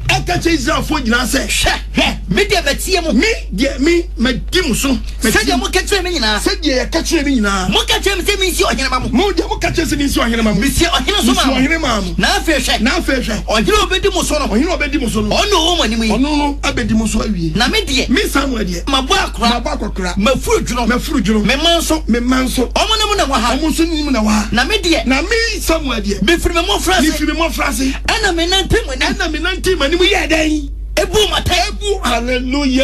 ɛka kyerɛ Israelfoɔ nyinaa sɛ.
Hwɛ.
Hwɛ.
Me deɛ matie mo.
Me deɛ me madi mo so.
Sɛdeɛ moka kyerɛ me nyinaa.
Sɛdeɛ yɛka kyerɛ me nyinaa.
Moka kyerɛ me sɛ mensi ɔhene ma mo.
Mo deɛ moka kyerɛ sɛ mensi ɔhene ma mo.
Mesi ɔhene so maa mo.
Mesi ɔhene maa mo.
Na afei hwɛ.
Na afei hwɛ.
Ɔhene a ɔbɛdi mo so no.
Ɔhene a ɔbɛdi mo so no.
Ɔno na ɔwɔ mo anim yi.
Ɔno no abɛdi mo so awie.
Na me deɛ.
Me Samuel deɛ.
Mabɔ akora.
Mabɔ akɔkora.
Mafuru dwono.
Mafuru dwono.
Me mma nso.
Me mma nso.
Ɔmo ne mo na wɔ ha.
Ɔmo nso ne mo na wɔ ha.
Na me deɛ.
Na me Samuel deɛ.
Mefiri me mmɔfra ase.
Mefiri me mmɔfra ase.
Ɛna menante mo anim.
Ɛna menante mo anim yɛɛ dɛn?
Ebu mo atɛn.
Ebu hallelujah.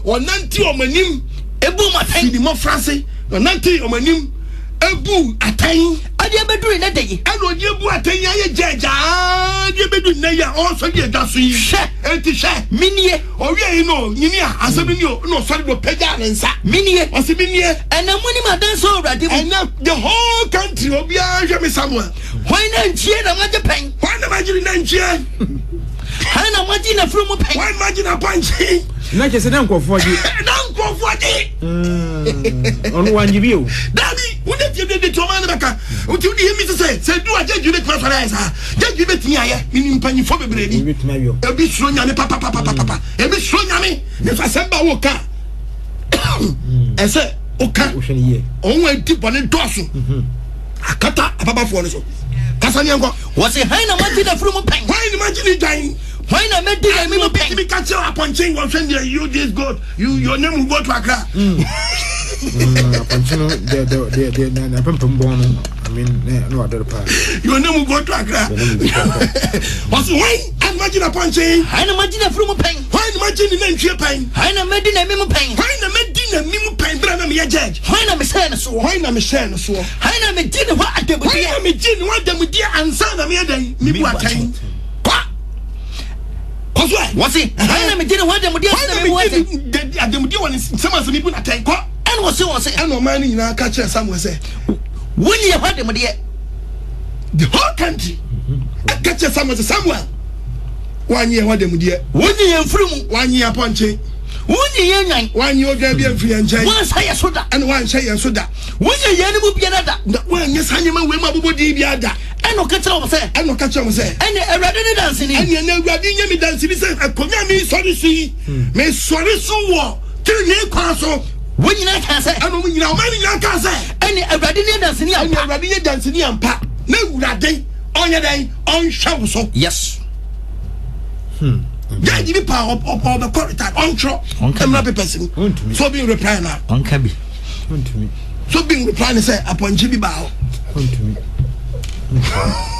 Ɔnante ɔmo anim.
Ebu mo atɛn.
Firi mmɔfra ase. Ɔnante ɔmo anim. Ebu atɛn.
Ɛde abɛduru nnɛ da yi.
Ɛna ɔde ebu atɛn yi ayɛ gyɛɛgyaa de abɛduru nnɛ yi a ɔresɔre de adwa so yi.
Hwɛ.
Enti hwɛ.
Menie.
Ɔwie yi no nyini a asɛm no ni o na ɔsɔre de ɔpagyaa ne nsa.
Menie.
Ɔse menie.
Ɛnɛ mo nim adanse wɔ Awurade mu.
Ɛnɛ the whole country obiara hwɛ me Samuel.
Hwan nantwie na moagye pɛn?
Hwan na magye ne nantwie?
Hwan na moagye n'afunumu pɛn?
Hwan na magye n'apɔnkye?
Na kyerɛ sɛ na nkurɔfoɔ gye.
Na nkurɔfoɔ gye.
Ɔno wangye bi o.
Dabi, wo de tie de de ɔman no bɛka. Nti wo de yɛ mi sɛ sɛ du a gyegye bɛtumi asɔre ayɛ saa. Gyegye bɛtumi ayɛ. Menim mpanyinfoɔ bebree bi. Ebi suro nyame papapapapapa. Ebi suro nyame. Nso asɛm ba wo ka. Ɛsɛ woka. Wɔn a edi bɔne dɔɔso. Akata ababafoɔ no so. Kasa ne yɛnkɔ.
Wɔse hwan na moagye n'afunumu pɛn?
Hwan na moagye ne dwan?
Hwan na mɛdi n'anim pɛn?
Obi ka kyerɛ apɔnkye wɔhwɛ deɛ you this goat you your name will go to Accra.
Apɔnkye no deɛ deɛ deɛ deɛ na na pɛmpɛm bɔn no I mean na na wadɔre paa.
Your name will go to Accra. Wɔse hwan na moagye n'apɔnkye?
Hwan na moagye n'afunumu pɛn?
Hwan na moagye ne nantwie pɛn?
Hwan na mɛdi n'anim pɛn?
Hwan na mɛdi n'anim pɛn berɛ a na meyɛ judge?
Hwan na mehyɛɛ no soɔ?
Hwan na mehyɛɛ no soɔ?
Hwan na megye ne hɔ adanmudeɛ?
Hwan na megye ne hɔ adanmudeɛ ansa na meyɛ dɛn? Mebu atɛn. Kɔ. Kɔ so ɛ.
Wɔse, hwan na megye ne hɔ adanmudeɛ ansa na mebu atɛn?
Hwan na megye adanmudeɛ wɔ ne nsam ansa mebu n'atɛn? Kɔ.
Ɛna wɔse wɔn sɛ.
Ɛna ɔman no nyinaa ka kyerɛɛ Samuel sɛ.
Wonni yɛn hɔ adanmudeɛ.
The whole country ɛka kyerɛ Samuel sɛ, Samuel, woannye yɛn ho adanmudeɛ.
Wonnyi yɛn mfiri mu.
Woannye yɛn apɔnkye.
Wonnyi yɛn nnwan.
Woannye odwan bi amfiri yɛn nkyɛn.
Woanhyɛ yɛn so da.
Ɛna woanhyɛ yɛn so da.
Wonyɛ yeinom mu biara da.
Na woanyɛ saa nneɛma wei mu abobɔ din biara da.
Ɛnna ɔka kyerɛɛ wɔn sɛ.
Ɛnna ɔka kyerɛɛ wɔn sɛ.
Ɛnneɛ Awurade ne danseni.
Ɛnneɛ na Awurade nyɛ me danseni sɛ akonnwa a meresɔre so yi, mesɔre so wɔ tenenee kwan so.
Wɔn nyinaa kaa sɛ.
Ɛna wɔn nyinaa, ɔman no nyinaa kaa sɛ.
Ɛne Awurade ne danseni ampa.
Ɛne Awurade yɛ danseni ampa. Na Awurade ɔnyɛ dɛn ɔnhwɛ wo so.
Yes.
Judge bi pa ɔbɛkɔ retire ɔntwerɛ mmra papers mu so obi reply na.
Ɔnka bi.
So obi reply ne sɛ apɔnkye bi baa hɔ.
Ɔntumi.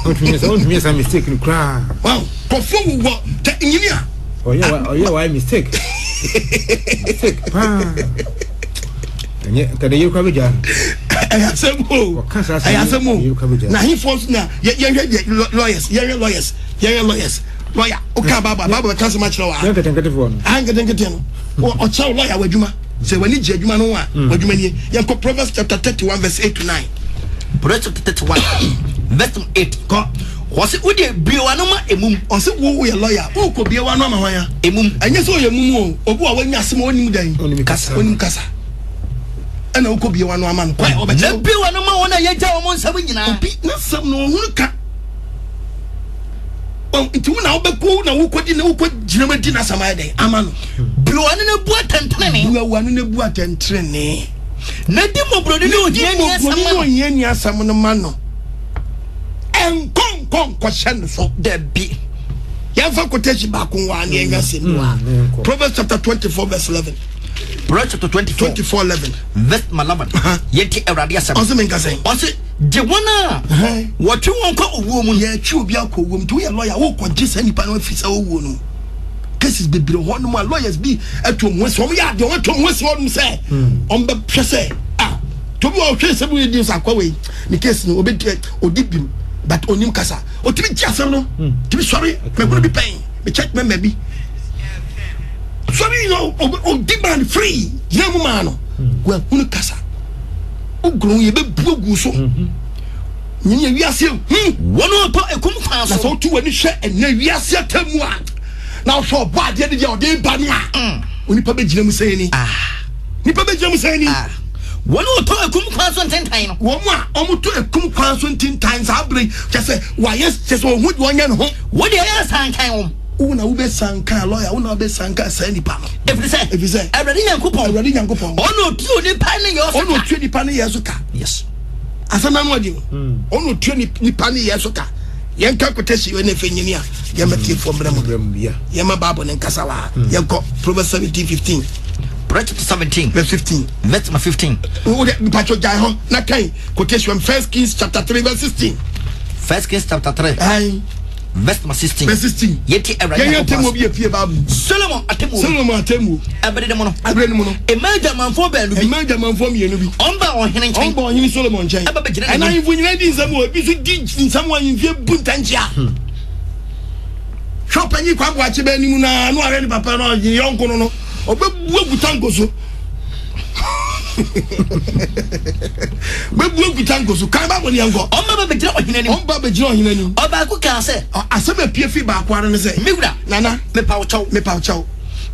Ɔntumi sɛ ɔntumi yɛ saa mistake no koraa.
Wow, kɔfo wowɔ tɛ nyini a.
Ɔyɛ wa mistake. Mistake paa. Ɛnyɛ nkɛdɛ yere koraa bɛgya no.
Ɛyɛ asɛm o. Ɛyɛ asɛm o. Na ahefoɔ nso na yɛhwɛ deɛ lawyers yɛhwɛ lawyers yɛhwɛ lawyers lawyer woka baaba baaba bɛka asɛm akyerɛ wo a.
Yɛ nketenketefoɔ no.
Ah nketenkete no. Ɔkyerɛ wo lawyer wɔ adwuma. Sɛ w'ani gye adwuma no ho a, mm. w'adwuma nie. Yɛnkɔ Proverbs chapter 31 verse 8 to 9.
Proverbs chapter 31 verse 8.
Kɔ.
Ɔse wo deɛ bue w'ano ma emum.
Ɔse wo woyɛ lawyer wokɔ bue w'ano ama hwan a?
Emum.
Ɛnyɛ sɛ ɔyɛ mum o, obi a wanya asɛm a ɔnim dɛn?
Ɔnim kasa.
Ɔnim kasa. Ɛna wokɔ bue w'ano ama no. Kwan ɔbɛkyerɛ
wo. Na bue w'ano ma wɔn a yɛgya wɔn nsɛm nyinaa.
Obi n'asɛm no ɔhunu ka. Nti wo na wobɛkɔ na wokɔdi na wokɔ gyina mu adi n'asɛm ayɛ dɛn ama no.
Bue w'ano na bu atɛntenenee.
Bue w'ano na bu atɛntenenee.
Na di mmɔborɔni ne ohiani asɛm ma no.
Di mmɔborɔni ne ohiani asɛm no ma no. Ɛnkɔ nkɔ nkɔhyɛ no so.
Dabi.
Yɛmfa quotation baako wɔ a ne yɛnhwɛ asɛm bi wɔ ha. Proverbs chapter 24 verse 11.
Proverbs chapter 24.
24 11.
Verse 11. Yɛnti Awurade asɛm.
Ɔse menka sɛn?
Ɔse gye wɔn a wɔtwe wɔn kɔ owuo mu no.
Yɛtwe obi akɔ owuo mu nti woyɛ lawyer wokɔgye saa nipa no afiri saa owuo no mu. Cases bebree hɔ nom a lawyers bi atu wɔn ho asi wɔn yɛ adeɛ wɔn atu wɔn ho asi hɔ nom sɛ wɔn bɛhwɛ sɛ ah tobi wɔ ɔhwɛ sɛ bi di nso akɔ wei ne case no obi odi bim but onim kasa otumi gye asɛm no tumi sɔre mɛhunu bi pɛn me church member bi sɔre yi no odi man free gyina mu maa no wahunu kasa ogoro yɛ bɛ bu ogu so nyini yɛ wiase hu
wɔn a ɔtɔ ekum kwan so
na sɛ wotu w'ani hwɛ ɛnɛ wiase atamu a na ɔhwɛ ɔbɔ adeɛ de deɛ ɔde ba no a onipa bɛgyina mu sɛn ni nipa bɛgyina mu sɛn ni
wɔn a wɔtɔ ekum kwan so ntentan no
wɔn a wɔtɔ ekum kwan so ntentan saa bere kyɛ sɛ wɔayɛ kyɛ sɛ wɔn ho deɛ ɔnyɛ ne ho
wɔn deɛ ɛyɛ sankan wɔn
wo na wobɛsankan lɔya wo na wobɛsankan saa nipa no
ɛfiri sɛ
ɛfiri sɛ
Awurade Nyankopɔn
Awurade Nyankopɔn
ɔna ɔtua onipa ne yɛ so ka
ɔna ɔtua nipa ne yɛ so ka
yes
asɛm na ano ɔde o ɔna ɔtua nipa ne yɛ so ka yɛnka quotation wei na ɛfɛ nyini a yɛma tiefoɔ mmerɛ mu yɛma Bible ne nkasa wɔ ha yɛnkɔ Proverbs 17 15
Proverbs chapter 17
verse 15
verse 15
wode mpatwɔ gyae hɔ na kan quotation First Kings chapter 3 verse 16
First Kings chapter 3
Aye.
Verse number 16.
Verse 16.
Yɛti Awurade
Yɛn atemmuo bi epie baabu.
Solomon atemmuo.
Solomon atemmuo.
Ɛbere ne mu no.
Ɛbere ne mu no.
Mmaa adwamanfoɔ baanu bi.
Mmaa adwamanfoɔ mmienu bi.
Wɔn baa ɔhene nkyɛn.
Wɔn baa ɔhene Solomon nkyɛn.
Ɛba bɛgyina n'anim.
Ɛna ahemfo nyinaa di nsɛm wɔ ebi so di nsɛm wɔ ahemfie bu ntɛnkyea. Hwɛ ɔpanyin Kwame Boakye bɛ anim na ano ahwɛ ne papa no ɔgye yɔnko no no ɔbɛbu agu tanko so. Bɛbu agu tanko so. Kan baabɔ ne yɛnkɔ.
Ɔmma ba bɛgyina ɔhene anim.
Ɔmba bɛgyina ɔhene anim.
Ɔbaako kaa sɛ.
Asɛm a epie fi baako ara ne sɛ.
Me wura.
Nana.
Mepa wo kyɛw.
Mepa wo kyɛw.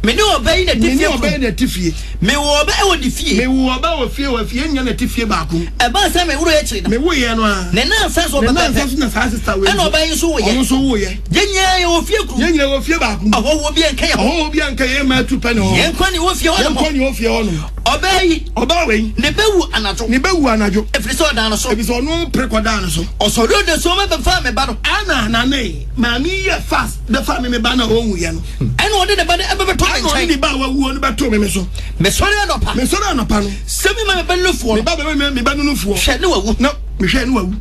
Me ne ɔbaa yi na ɛte fie
Me ne ɔbaa yi na ɛte fie.
Mewoo ɔba wɔ ne fie.
Mewoo ɔba wɔ fie wɔ fie nyɛ na ɛte fie baako mu.
Ɛbaa sɛ mewoeɛ akyiri no.
Mewoeɛ no ara.
Ne nnansa so
Ne
pɛpɛɛpɛ.
nnansa so na saa sista wei
Ɛna
nso.
ɔbaa yi nso woeɛ.
Ɔno nso woeɛ.
Yɛn nyinaa yɛwɔ fie koro.
Yɛn nyinaa wɔ fie baako mu.
Ɔhɔhoɔ bi anka yɛn ho.
Ɔhɔhoɔ bi anka yɛn mmaa tu pɛ ne hɔ.
Yɛn nko na yɛwɔ fie hɔ
Yɛn
nom.
nko na yɛwɔ fie hɔ nom.
Ɔbaa yi.
Ɔbaa wei.
Ne ba wu anadwo.
Ne ba wu anadwo.
Ɛfiri sɛ ɔdaa no so.
Ɛfiri sɛ ɔno pere kɔdaa no so.
Ɔsɔre ɔdasuo ma bɛfaa me ba no.
Ɛna nane maame yi yɛ fast bɛfaa me me ba no a ɔnwuiɛ no.
Ɛna ɔde ne ba no bɛbɛtoo me nkyɛn.
Ɛna ɔde ne ba a wawuo no bɛtoo me me so.
Mesɔre anɔpa.
Mesɔre anɔpa no.
Sɛ mema me ba no nufoɔ no.
Me ba bɛma me ba no nufoɔ.
Hwɛ, ne wawu.
Na mehwɛ, ne wawu.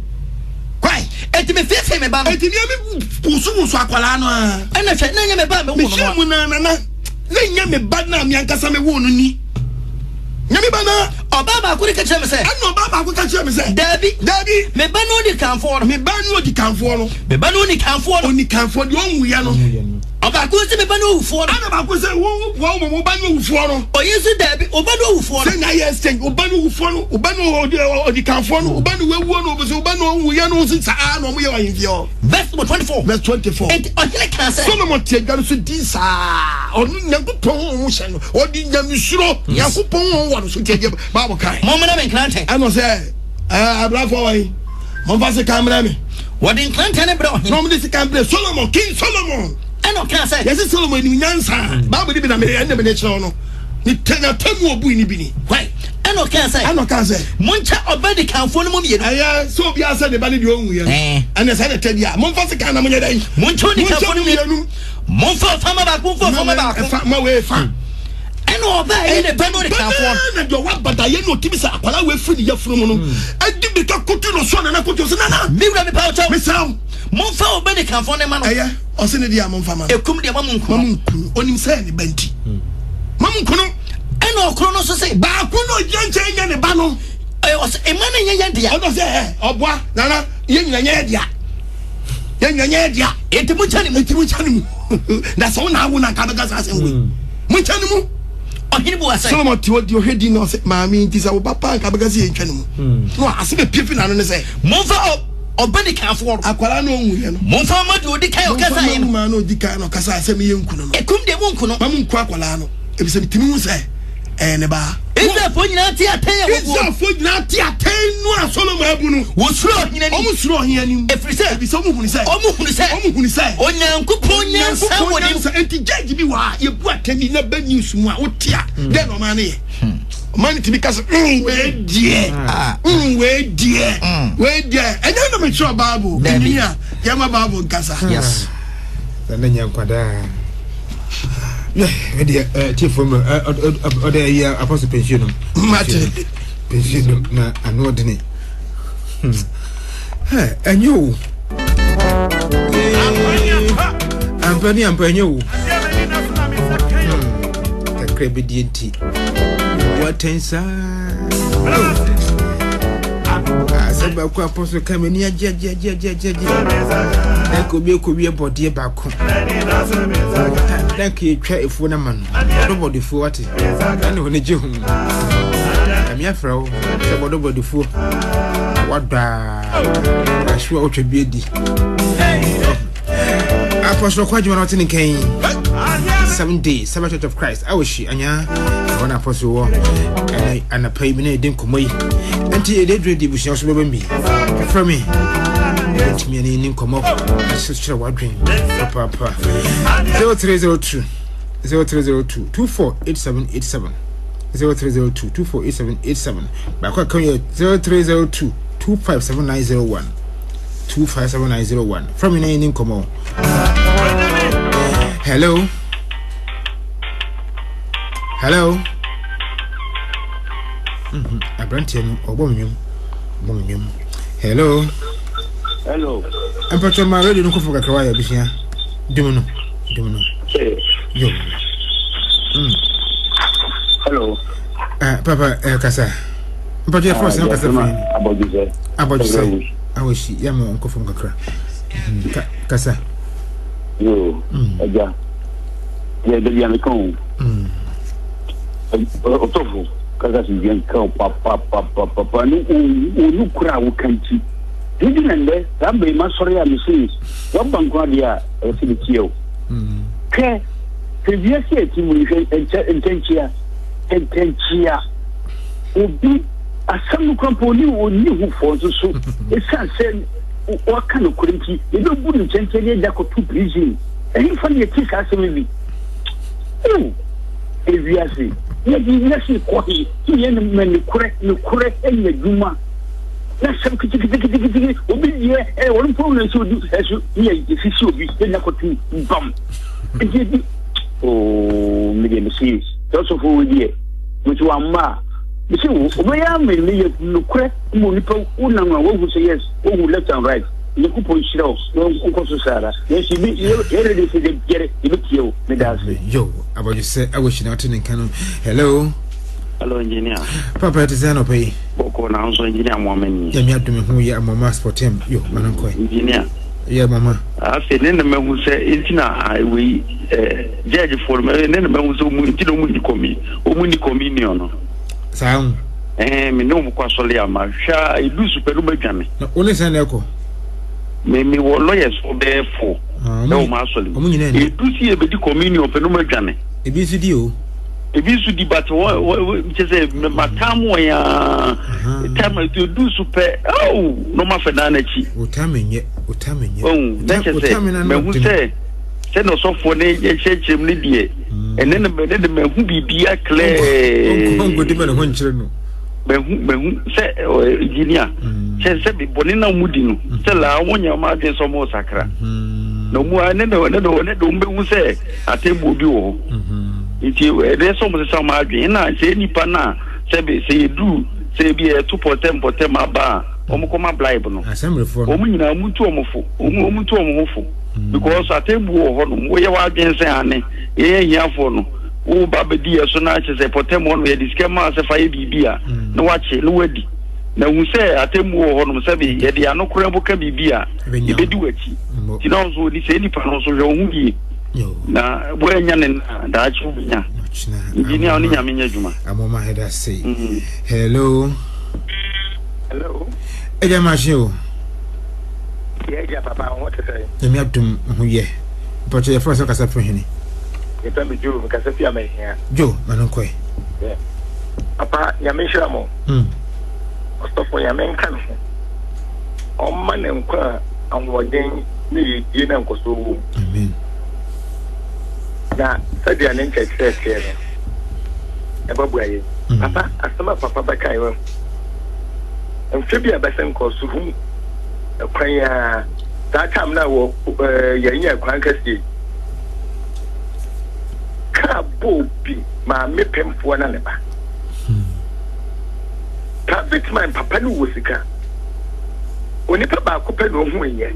Kwae.
Enti mefeefee me ba no.
Enti nea me wosowoso akwadaa no ara.
Ɛna hwɛ, na ɛnyɛ me ba a mewoo no no.
Mehwɛ mu na nana, na ɛnyɛ me ba no a me ankasa mewoo no ni. Nyɛ me ba no.
Ɔbaa baako de ka kyerɛɛ me sɛ.
Ɛna ɔbaa baako ka kyerɛɛ me sɛ.
Daabi.
Daabi.
Me ba no onikanfoɔ no.
Me ba no odikanfoɔ no.
Me ba no onikanfoɔ no.
Onikanfoɔ deɛ ɔnwuiɛ no.
Ɔbaako nso me ba no owufoɔ no.
Ɛna baako sɛ wo wo wo wo ba no owufoɔ no.
Oyi nso daabi, wo ba no owufoɔ no.
Sɛ na yɛ exchange, wo ba no owufoɔ no, wo ba no odikanfoɔ no, wo ba no wawuo no, wo ba no ɔnwuiɛ no, nso saa na wɔyɛ wɔ ahemfie hɔ.
Verse number 24.
Verse 24.
Enti ɔhene kaa sɛ.
Solomon te adwa no so di saa. Ɔno Nyankopɔn honhom hyɛ no. Ɔde nyamesuro. Nyankopɔn honhom wɔ no so nti ɛdeɛ Bible kae.
Mommrɛ me nkrantɛ.
Ɛna ɔsɛ ɛɛ abrafoɔ wɔ yi. Momfa sekan mmerɛ me.
Wɔde nkrantɛ no brɛ ɔhene.
Na wɔde sekan brɛ Solomon, King Solomon.
Ɛna ɔkaa sɛ.
Yɛsi Solomon nim nyansa. Bible ni bi na mede ɛna mede kyerɛ wo no. Ne tɛ na tɛ mu obu ni bi ni. Why?
Ɛna ɔkaa sɛ.
Ɛna ɔkaa sɛ.
Monkyɛ ɔba dikanfoɔ no mu mmienu.
Ɛyɛ sɛ obiara sɛ ne ba ne deɛ ɔnwu yɛ no. Ɛna sɛ ne tɛ deɛ a, momfa sekan na monyɛ dɛn?
Monkyɛ onikanfoɔ no mmienu. Momfa ɔfa ma baako, momfa ɔfa ma baako.
Ɛfa ma wei fa.
Ɛna ɔba a ɛyɛ ne ba no onikanfoɔ.
Bɛbɛɛ na deɛ ɔwɔ abadaeɛ na ɔtumi sɛ akwadaa wei firi ne yafunu mu no ɛdi mirika koto no so nana koto sɛ nana.
Me wura mepa wo kyɛw.
Mesrɛ wo.
Momfa ɔba dikanfoɔ no ma no.
Ɛyɛ ɔse ne deɛ a momfa ma no.
Ekum deɛ ma mo nku no.
Ma mo nku no. Onim sɛ ne ba nti. Ma mo nku no.
Ɛna ɔkoro no nso se.
Baako na ɔgyina nkyɛn nyɛ ne ba no.
Ɛ ɔse mma no nyɛ yɛn dea.
Ɔno sɛ ɛ ɔboa nana yɛn nyina nyɛ yɛ dea. Yɛn nyina nyɛ yɛ dea.
Enti monkyɛ ne mu.
Enti monkyɛ ne mu. Na sɛ wo na awo na nka bɛka saa asɛm wei. Monkyɛ ne mu.
Ɔhene bua sɛ.
Solomon te hɔ di ɔhwɛ din na ɔsɛ maame nti sɛ wo ba paa nka bɛka sɛ yɛntwa ne mu. Na asɛm apue fi n'ano ne sɛ.
Momfa ɔba dikanfoɔ no.
Akwadaa no ɔnwuiɛ no.
Momfa mma deɛ ɔdi kan a ɔkasaeɛ no.
Momfa mma no ɔdi kan na ɔkasaeɛ sɛ meyɛ nku no no.
Ekum deɛ monku no.
Ma monku akwadaa no, efisɛ metumi hu sɛ ɛyɛ ne ba.
Israelfoɔ nyinaa te atɛn a wɔbuo.
Israelfoɔ nyinaa te atɛn no a Solomon abu no.
Wɔsuro ɔhene anim.
Wɔsuro ɔhene anim.
Ɛfiri sɛ.
Ɛfiri sɛ wɔhunu sɛ.
Wɔhunu sɛ.
Wɔhunu sɛ.
Onyankopɔn nyansa wɔ ne mu.
Enti judge bi wɔ ha yɛbu atɛn bi na bɛ news mu a wote a dɛn na ɔman no yɛ? Ɔman no tumi ka sɛ mm wei deɛ mm wei deɛ wei deɛ ɛnyɛ na metwerɛ Bible ɛnyini a yɛma Bible nkasa.
Yes.
Na ne nyɛ nkwadaa. Ɛdeɛ tiefoɔ mu ɔde ɛyɛ apɔso pension nom.
Mate.
Pension nom na ano ɔdene. Ɛnyɛ o. Ampa ne ampa ɛnyɛ o. Kakra bi die nti. Wɔatɛn saa. Asɛm baako apɔso ka m'ani agye agye agye agye agye agye. Na nka obi akɔwie bɔdeɛ baako. Na nka yɛtwa efuo no ama no. Ɔdɔ bɔdefuo wate. Na ne ho ne gye ho. Nyame afrɛ wo sɛ bɔdɔ bɔdefuo. Wadɔ a ahyew a wotwa bi adi. Apostle Kwadwo na ɔte ne nkan Seven Days Seven Church of Christ awohyi anya wɔn apostle wɔ ɛnɛ anapa yi mi na yɛdi nkɔmmɔ yi nti yɛde adwuma di abusua so bɛbɛ mi ɛfrɛ me ɛtumi ɛne ne nkɔmmɔ akyerɛkyerɛ wadwen papaapa 0302 0302 248787 0302 248787 baako a ka yɛ 0302 257901 257901 frɛ me na yɛni nkɔmmɔ hello hello mhm, aberanteɛ no ɔbɔ me nwom ɔbɔ me nwom hello
hello
mpatwɔ ma radio no kɔfo kakra wayɛ abusua dum no dum no yo mm.
hello
uh, papa uh, kasa mpatwɔ yɛfrɛ sɛ kasa firi
abɔdwesɛ
abɔdwesɛ awɔhyi yɛ ma nkɔ fam kakra mhm, kasa
yo mm. agya yɛ dabi a meka o mm. ɔtɔfo kasa so dua nka o papapapapa ne ɔnu kora a woka nti ne di na ndɛ saa bɛyi ma sɔre a mese waba nko adeɛ a ɛwɔ sɛ metie o mm. hwɛ hwɛ wiase a ɛti mu hwɛ ntɛnkyea ntɛnkyea Obi asɛm no koraa mpo ɔnni ɔnni ho fɔ nso so ɛsiane sɛ waka nokorɛ nti yɛbɛbu no nkyɛnkyɛn ne yɛde akɔto prison. Ɛhefa ne yɛte saa asɛm yi bi? Oh, ewiase yɛde wiase kɔ he ne yɛn ma nokorɛ nokorɛ nyɛ adwuma na asɛm keteketeketekete obi deɛ ɛ wɔn mpo na nso odi ɛso ne yɛ esisi obi yɛde akɔto bam nti ebi ooo mi deɛ mesi sɛ ɔsɔfo wo deɛ. Mese wamma a, mese wo, wobɛyɛ amen ne yɛ nokorɛ ma onipa wo nam a wahu sɛ yes, wahu left and right. Nyankopɔn nhyira wo na ɔnkɔ so saa ara. Nanso yɛbɛ yɛ yɛ ready sɛ da biara yɛbɛtie wo. Meda ase.
Yo, abɔdwesɛ awɔ hyina wote ne nka no. Hello.
Hello engineer.
Papa ɛte sɛ anɔpa yi.
Bɔkɔ na nso engineer Mohammed ni.
Nyame adome ho yɛ amoma sportem yo mano nkɔe.
Engineer.
Yɛ mama.
Afei ne na mahu sɛ nti na wei judge foɔ no ne na mahu sɛ ɔmu nti na ɔmu ni kɔmi ɔmu ni communion no.
Saa ho.
Ɛɛ me ne ɔmu kɔ asɔre a ma hwɛ a edu so pɛ no ma dwane.
Na wo ne sɛn na ɛkɔ?
Me me wɔ lawyers fo bɛyɛ fo. Ɛwɔ ma asɔre mu.
Ɔmu nyinaa ni.
Edu si ebedi communion pɛ no ma dwane.
Ebi nso di o.
Ebi nso di but wɔ wɔ kyɛ sɛ ma tam wɔn yaa. Tam edu so pɛ ɛw na ɔma fɛ dan n'akyi.
O tam nyɛ o tam nyɛ.
Ɔn na kyɛ sɛ mɛhu sɛ. Sɛ na ɔsɔfoɔ no kyerɛkyerɛ mu no deɛ. Ɛnɛ na ɛnɛ de mahu biribiara clear.
Ɔnkɔdi ma ne ho nkyerɛ no.
Mahu mahu sɛ engineer sɛ sɛ bɔne na wɔn di no sɛ laa wɔn nyɛ wɔn adwene sɛ wɔn sakra. Na wɔn ɛnɛ na ɛnɛ de ɛnɛ de wɔn bɛhu sɛ atemmuo bi wɔ hɔ. Nti ɛdɛ sɛ wɔn sesa wɔn adwene na sɛ nipa na sɛ bi sɛ yɛduru sɛ ebi yɛto pɔtɛm pɔtɛm aba a wɔn kɔma bribe no. Wɔn nyinaa wɔn ntu wɔn fo wɔn wɔn ntu wɔn ho fo. Because atemmuo wɔ hɔ nom woyɛ w'adwene sɛ ane yɛyɛ ahiafoɔ no wo ba bɛdi yɛ so na kyɛ sɛ pɔtɛm hɔ nom yɛde sika maa sɛ fa yɛ biribi a na wakye na wadi na hu sɛ atemmuo wɔ hɔ nom sɛbe yɛde ano koraa mpo ka biribi a yɛbɛdi w'akyi nti na nso ni sɛ nipa no nso hwɛ wo ho yie na woanya ne na daakye wobɛnya nti ne a wo ne Nyame nyɛ adwuma.
Amoma heda sei. Hello.
Hello.
Ɛgya mahye o.
Yɛ agya papa wo ho te sɛn?
Nyame adom me ho yɛ. Mpakyɛ yɛfrɛ wo sɛ kasa firi hene?
Yɛfrɛ me Joe, mekasa fi Amanhia.
Joe, ma no nkɔɛ.
Yeah. Papa, Nyame nhyira mo.
Mm.
Ɔsɔfo Nyame nka ne ho. Ɔmma ne nkwa a ahoɔden ne yiedie na nkɔsoɔ wɔ mu.
Amen.
Na sɛdeɛ ne nkyerɛkyerɛ teɛ no, ɛbɛboa yɛn.
Mm.
Papa, asɛm a papa bɛkae wahu. Mfe bi a ɛbɛsen kɔ so hu kwan yi ara. Saa time no a wɔ yɛnyɛ kwan kɛseɛ yi. Kaa bɔɔ bi maame pemfoɔ na ne ba. Private man papa no wɔ sika. Onipa baako pɛ na ohu yɛ.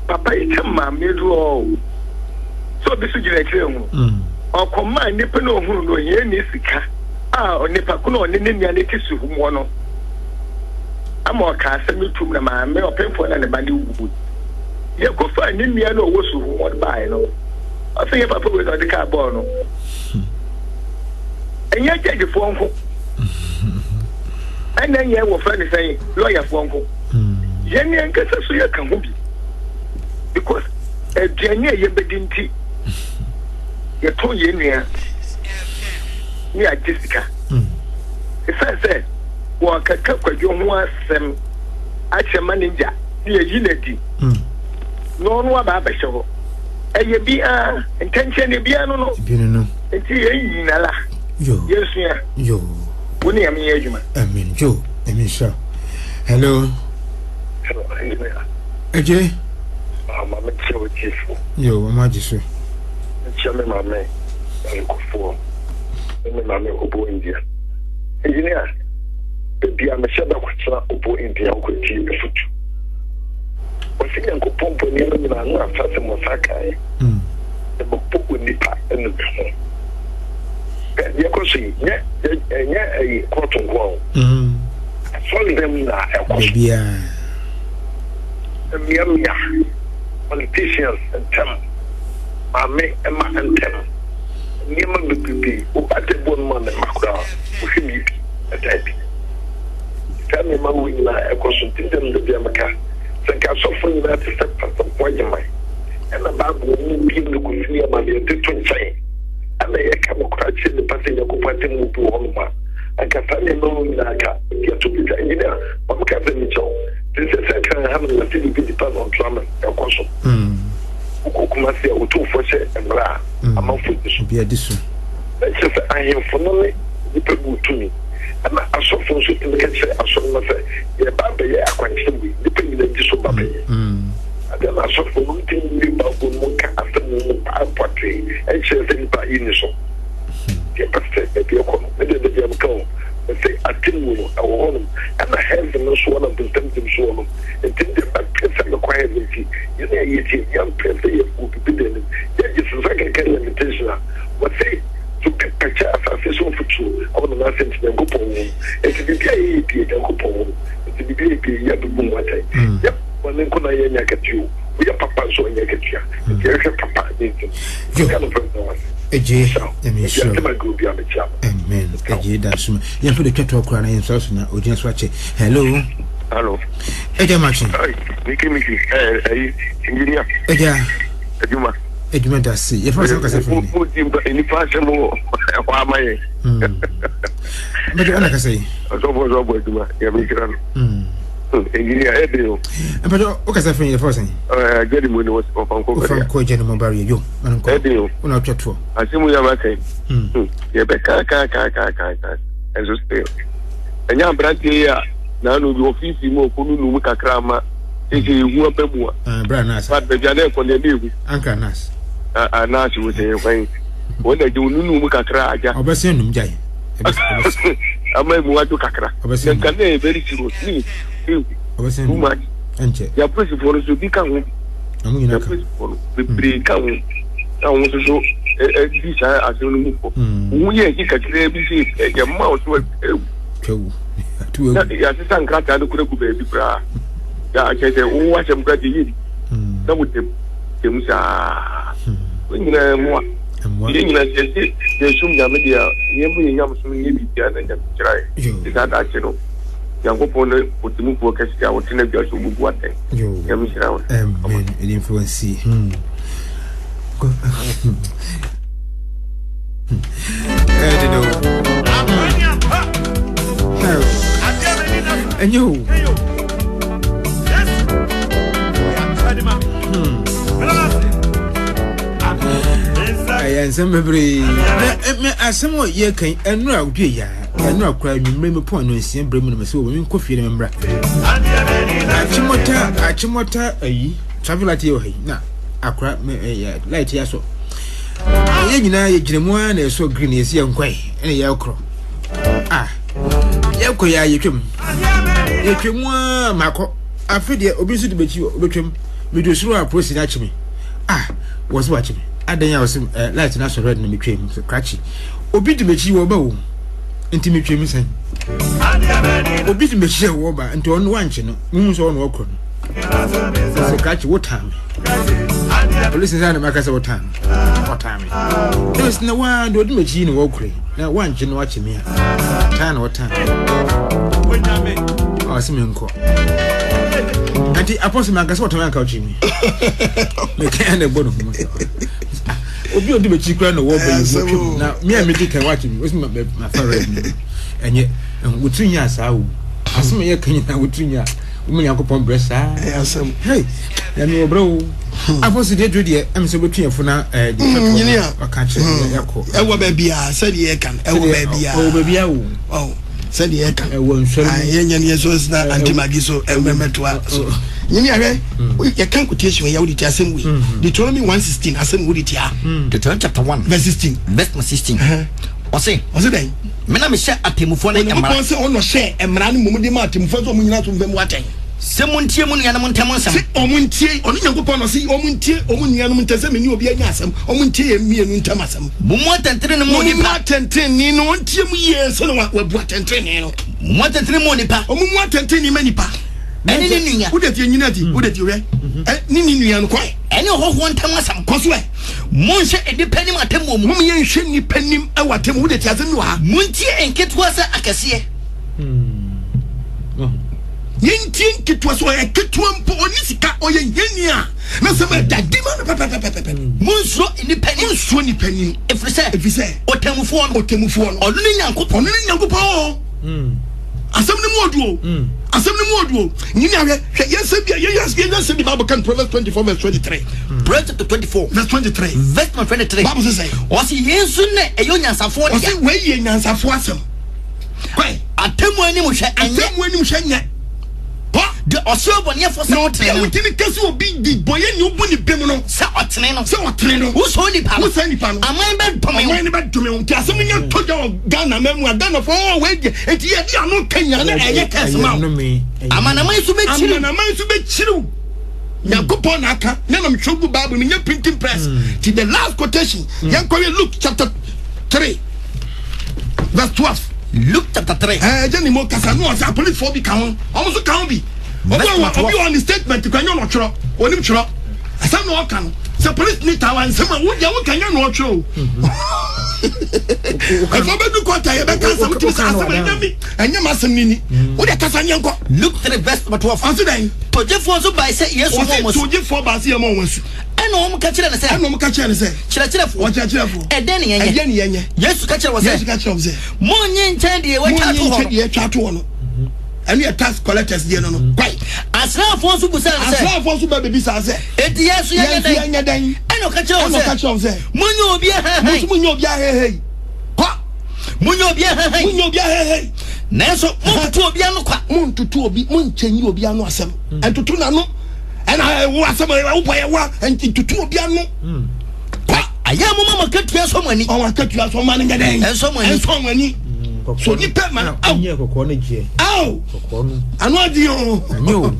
Papa yi kyɛm maame duru hɔ o. Sɛ obi so gyina akyire ho. Ɔkɔmaa nipa na ohunu no ohia ni sika a onipa ko na ɔne ne nua no te suhum hɔ no. Ama ɔkaa asɛm no toom na maame ɔpemfoɔ na ne ba no wui. Yɛkɔfaa ne nua no a ɔwɔ suhum hɔ no baeɛ no, ɔse yɛ papa wei na ɔde kaa bɔɔ no. Ɛnyɛ gyɛgyefoɔ nko ɛna ɛnyɛ wɔfrɛ no sɛn lɔyafoɔ nko. Yɛn ankasa so yɛka ho bi because aduane a yɛbɛdi nti yɛtɔn yɛn nua ne agye sika. Ɛsiane sɛ wɔakeka Kwadwo ho asɛm akyerɛ manegya na yɛayi no adi na ɔno aba abɛhyɛ hɔ. Ɛyɛ bi ara, ntɛnkyɛn deɛ biara no no. Nti yɛn nyinara yɛnsua. Wo ne Nyame nyɛ adwuma.
Amen. Joe, Nyame nhyira wo. Hello.
Hello, engineer.
Eje.
Ah, maame kyia wo tiefo.
Yo, ɔmo agye so.
Mekyia me maame Ayikofoɔ ne me maame Obo India. Engineer, baabi a mehyɛ da kɔtena Obo India hɔ kɔtie afutu. Wɔse Nyankopɔn bɔ nneɛma nyinaa na asase mo nsa kae. Na mabɔ onipa anu me ho. Hwɛ, deɛ ɛkɔ so yi, nyɛ ɛnyɛ ɛyi kɔɔto nko ara o. Asɔre dɛm na ɛkɔ so.
Baabiara.
Mmeammea, politicians ntɛm, maame mma ntɛm, nneɛma bebrebe, obi adebɔ no ma ne mma koraa, wohwɛ mu bi, ɛda bi. Saa nneɛma wei nyinaa ɛkɔ so nti dɛm da bia meka sɛ nka asɔfo nyinaa te sɛ Pastor Boagyemang ɛna Bible mu biem no kofi ne ama no yɛde to nkyɛn ɛna yɛka nokorɛ akyerɛ nnipa sɛ Nyankopɔn atemmuo bi wɔ hɔnom a anka saa nneɛma wei nyinaa ka ebi ato betwa. Engineer, ma meka asɛm bi kyerɛ wo. Te sɛ sɛ Nkran ha nom yɛse biribi nipa na ɔntra no ɛkɔ so. Wokɔ Kumasi a Otumfoɔ hyɛ mmara a amanfoɔ di so.
Obiara di so.
Na kyerɛ sɛ ahemfo no ne nnipa bi wɔ tumi. Ɛna asɔfoɔ nso tumi ka kyerɛ asɔremma sɛ yɛreba abɛyɛ akwankyerɛ wei, nnipa nyinaa di so ba bɛyɛ. Adɛn na asɔfoɔ no ntumi mmue Bible no mu nka asɛm wɔ mu paa pɔtee nkyerɛ sɛ nnipa nni so? Deɛ mpɛ sɛ baabi ɛkɔ no, me deɛ da biara meka o, mese atemmuo no ɛwɔ hɔnom, ɛna heaven no nso wɔ na bonsam gyem nso wɔ hɔnom. Nti me deɛ mɛpɛ sɛ mekɔ heaven nti yɛn a yɛtie yɛmpɛ sɛ yɛwɔ biribi da anim. Judges nsa kenkan Lamentation a, wɔse To bi pɛkyɛ asase so mfuturo wɔ ne nan ase nti Nyankopɔn hu no. Nti biribi a yɛyɛ bie Nyankopɔn hu no. Nti biribi a yɛyɛ bie yɛbɛbu ho atɛn. Yɛ bɔne nko na yɛnya akatua o, woyɛ papa nso ɔnyɛ akatua. Nti yɛhwehwɛ papa ne nti no. Meka nokorɛ meda wo ase.
Agye,
Mehyira wo.
Nyame
Nti
nhyira
asɛm
wo.
a ɛka obiara mekyia no.
Amen.
Mekyia wo.
Agye da so ma. Yɛmfa de twa toɔ koraa na yɛnsɔre so na ogyina so akyɛ. Hello.
Hello.
Agya Makye.
Hey, Miki Miki, eh, eh, engineer.
Agya.
Adwuma.
Adwuma da se. Yɛfrɛ sɛ kasa firi ne.
Mo di nipa asɛm wɔ ɛhɔ ama yɛ.
Bɛdɛ ɔna kasa yi.
Ɔsɔfo ɔsɔfo adwuma yɛ mi kyerɛ no. Engineer, ɛyɛ den o.
Mpɛtɛ o kasa fɛn yɛ fɔ sɛn.
Ɛɛ jɛni mu ni ɔfa nko bɛrɛ.
Ɔfa nko jɛni mu bari yo.
Ɛyɛ den o.
O na ɔtwa toɔ.
Asɛm yi a ma kan. Yɛ bɛ kan kan kan kan kan kan ɛnso still. Ɛnyɛ aberanteɛ yi a n'ano bi ɔfiifii mu ɔkɔ nunu mu kakra ama sese ehu aba mu a.
Bra nurse.
But baabi a na ɛkɔ deɛ na ehu.
Ankara nurse.
Ah nurse wo sɛ yɛ kwan. Wɔn na gye onunu mu kakra agya.
Ɔbɛsɛn num gyae.
Ama emu adwo kakra.
Ɔbɛsɛn
nka na ɛyɛ very serious ne ehu.
Ɔbɛsɛn
too much.
Ɛnkyɛ.
Yɛ apolisifoɔ no so bi ka ho bi.
Ɔmo nyinaa ka.
Yɛ apolisifoɔ no bebree ka ho. Na wɔn nso so ɛdi saa asɛm no mu fɔ. Wɔn yɛ ɛhi kakra bi sɛ yɛ mma ɔso ewu.
Twawu. Atu
ewu. Yɛasesa nkrataa no kura gu baabi koraa. Yɛ akyɛ sɛ wɔn asɛm koraa deɛ yɛ bi. Na wɔdam dam saa. Wɔn nyinaa mmoa. Yɛn nyinaa sɛ yɛse yɛsom Nyame deɛ a, yɛmfa yɛn nyamesom nyɛ biribiara na Nyame nhyira yɛn. Te saa daakye no, Nyankopɔn ne Ɔtemmufoɔ kɛseɛ a ɔte n'adwa so ɔbɛbu atɛn. Nyame nhyira wo.
Amen. Ɛde mfa wansi. Hmm. Ɛde no. Ɛnyɛ o. Hmm. Ɛyɛ nsɛm bebree. Na asɛm a yɛka yi, ɛnora odwe ya, ɛnora koraa nwummerɛ me pɔn no nsia berɛ mu na mesɛ wɔ menkɔ fie na memmra. Akyemɔta, akyemɔta ayi, traffic light yɛ wɔ ha yi, na akora me ɛyɛ light yɛ asɔ. Yɛn nyinaa yɛgyina mu ara na ɛsɔ green yɛsi yɛn nkɔe ɛna yɛkorɔ. Ah, yɛkɔ yɛ a yɛtwam. Yɛtwam ara makɔ. Afe deɛ obi nso de bɛkyi obɛtwam. Medu soro a polisi no akye me. Ah, wɔ so wakye me. Adɛn a ɔsɛ eh, light no asɔ red na metwam sɛ krakye. Obi di m'akyi wɔ ba o. Nti metwam sɛn. Obi di m'akyi a wɔ ba nti ɔno wankye no. Muhu sɛ ɔno ɔkorɔ no. Sɛ krakye wotaa me. Polisi nsa na maka sɛ wotaa me. Ɔtaa me. Ɛna sɛ na waa deɛ ɔdi m'akyi na wɔkorɔ yi. Na wankye no wakye me a. Taa na ɔtaa me. Ɔsɛ menkɔ. Nti apɔsɛ mi ankasa ɔtɔn anka ɔkye mi. Meka na ɛbɔ no ho. Obi odi m'akyi kura na ɔwɔ bɛyi mu twam na mi a mi di kan wakye mi osi ma ma fa rɛ mi. Ɛnyɛ wotiri nya saa o. Asɛm yɛ kan nyinaa wotiri nya. Wɔn Nyankopɔn brɛ saa.
Ɛyɛ asɛm.
Hey, nyame wɔ brɛ o. Apɔsɛ deɛ duro deɛ ɛm sɛ wobɛtu yɛn fo na ɛɛ deɛ
Nyini a.
ɔka kyerɛ yɛkɔ.
Ɛwɔ baabi a sɛdeɛ yɛka no ɛwɔ baabi a.
Ɛwɔ baabi a o.
Sɛdeɛ yɛka
ɛwɔ nsɔre mu.
Yɛnyɛ ne yɛ so na anti magi so ɛmɛmɛtoa so. Nyini ahwɛ yɛka quotation yɛ wode ti asɛm wei. Deuteronomy 1:16 asɛm wode ti a.
Deuteronomy chapter 1
verse 16.
Verse 16. Ɔse.
Ɔse dɛn?
Me na mehyɛ atemmufoɔ ne mmara.
Onyankopɔn sɛ ɔno hyɛ mmara no mmom de ma atemmufoɔ sɛ ɔmo nyina so mfa mu atɛn.
Sɛ montie mo nuanom ntam nsɛm.
Sɛ ɔmo ntie, ɔno Nyankopɔn na ɔse ɔmo ntie ɔmo nuanom ntam sɛ me ne obi anya asɛm, ɔmo ntie yɛn mmienu ntam asɛm.
Mommu atɛntrenee mma onipa.
Mommu atɛntrenee no, ɔntie mu yie ansa na wabu atɛntrenee no.
Mommu atɛntrenee mma onipa.
Ɔmo mmu atɛntrenee mma nipa.
Ɛne ne nua.
Wode tie nyina ti, wode tie hwɛ. Ne ne nua no kɔɛ.
Ɛne ɔhɔhoɔ ntam asɛm.
Kɔ so ɛ.
Monhwɛ nnipa anim atemmuo mu.
Mom yɛnhwɛ nnipa anim wɔ atemmuo, wode tie asɛm bi wɔ ha.
Montie nketewa sɛ akɛseɛ.
Yɛntie nketewa sɛ ɔyɛ ketewa mpo ɔne sika ɔyɛ hiani a na sɛm ɛda di ma no pɛpɛpɛpɛpɛ.
Monsuro nnipa nim.
Monsuro nnipa nim.
Ɛfiri sɛ.
Ɛfiri sɛ.
Ɔtemmufoɔ no.
Ɔtemmufoɔ no.
Ɔno ne Nyankopɔn.
Ɔno ne Nyankopɔn o. Asɛm no mu ɔdu o. Asɛm no mu ɔdu o. Nyini ahwɛ hwɛ yɛn sɛ bi a yɛn yɛn yɛn sɛ bi Bible kan Proverbs 24 verse 23.
Proverbs chapter 24.
Verse 23.
Verse 23.
Bible sɛ sɛ.
Ɔsi yɛn nso na ɛyɛ onyansafoɔ dea.
Ɔsi wei yɛ nyansafoɔ asɛm. Kwan.
Atemmu anim hwɛ nyɛ.
Atemmu anim hwɛ nyɛ. Hɔ.
De ɔsoro abɔneɛfoɔ sɛ ɔtene no.
Na obi a wotumi ka sɛ obi di bɔyɛ ni obu ne bem no.
Sɛ ɔtene no.
Sɛ ɔtene no.
Wosɔ nipa no.
Wosɔ nipa no.
Aman bɛ dome wo.
Aman no bɛ dome wo. Nti asɛm no nya tɔ dwa wɔ Ghana man mu a Ghana fo ɔɔ wei deɛ nti yɛde ano ka nyina na ɛyɛ kɛse ma wo.
Amanaman nso bɛkyiri wo.
Amanaman nso bɛkyiri wo. Nyankopɔn na aka na nam twerɛ gu Bible mu nyɛ printing press. Ti the last quotation yɛnkɔhwɛ Luke chapter 3. Verse 12.
Luke chapter 3.
Ɛɛ gye ne mo kasa no ɔsɛ apolisifoɔ bi ka ho. Wɔn nso ka ho bi. Obi wɔ obi wɔ ne statement kura nyɛ ɔtwerɛ. Onim twerɛ. Asɛm na ɔka no. Sɛ polisi ni tawa nsɛm a wodeɛ woka nyɛ na ɔtwerɛ o. Ɛfɔ bɛdu kɔta yɛ bɛka asɛm tumi sɛ asɛm ɛnyɛ mi ɛnyɛ ma asɛm ni ni. Wodeɛ kasa nyɛ nkɔ.
Luke 3 verse 12.
Ɔsi dɛn?
Togyefoɔ nso bae sɛ Yesu mɔ wɔn asu.
Ɔsi togyefoɔ baa sɛ yɛ mɔ wɔn asu.
Ɛnna wɔka kyerɛɛ no sɛ.
Ɛnna wɔka kyerɛɛ no sɛ.
Kyerɛkyerɛfoɔ.
Ɔkyerɛkyerɛfoɔ.
Ɛdɛn ne yɛnyɛ?
Ɛdeɛn ne yɛnyɛ?
Yesu ka kyerɛɛ wɔn sɛ.
Yesu ka kyerɛɛ wɔn sɛ.
Monnye nkyɛn deɛ wɔatwa ato hɔ no.
Monnye nkyɛn deɛ wɔatwa ato hɔ no. Ɛno yɛ tax collectors deɛ no no.
Mm.
Kwae.
Asraafoɔ nso busaa no sɛ.
Asraafoɔ nso ba bɛbisaa sɛ.
Enti yɛn nso yɛnyɛ dɛn?
Yɛn nso yɛnyɛ dɛn?
Ɛna ɔka kyerɛɛ wɔn sɛ.
Ɛna ɔka kyerɛɛ wɔn sɛ.
Monyɛ obi ahɛhɛi.
Mo nso monyɛ obi ahɛhɛi. Kɔ.
Monyɛ obi ahɛhɛi.
Monyɛ obi ahɛhɛi.
Nanso montoto obi ano kwa.
Montoto obi, monkyɛnyi obi ano asɛm. Mm. Ntoto n'ano. Ɛna ɛwo asɛm ɛwo bɔ ɛwa ntoto obi ano. Mm.
Kɔ. Ayɛ mo ma mo akatua nsɔ mo ani.
Ɔwɔ akatua sɔ mo ani nyɛ dɛn?
Ɛnsɔ mo ani.
Ɛnsɔ mo ani. So nipa ma aw.
Nyɛ kɔkɔɔ no gyeɛ.
Aw.
Kɔkɔɔ no.
Ano adi o.
Ɛnyɛ o.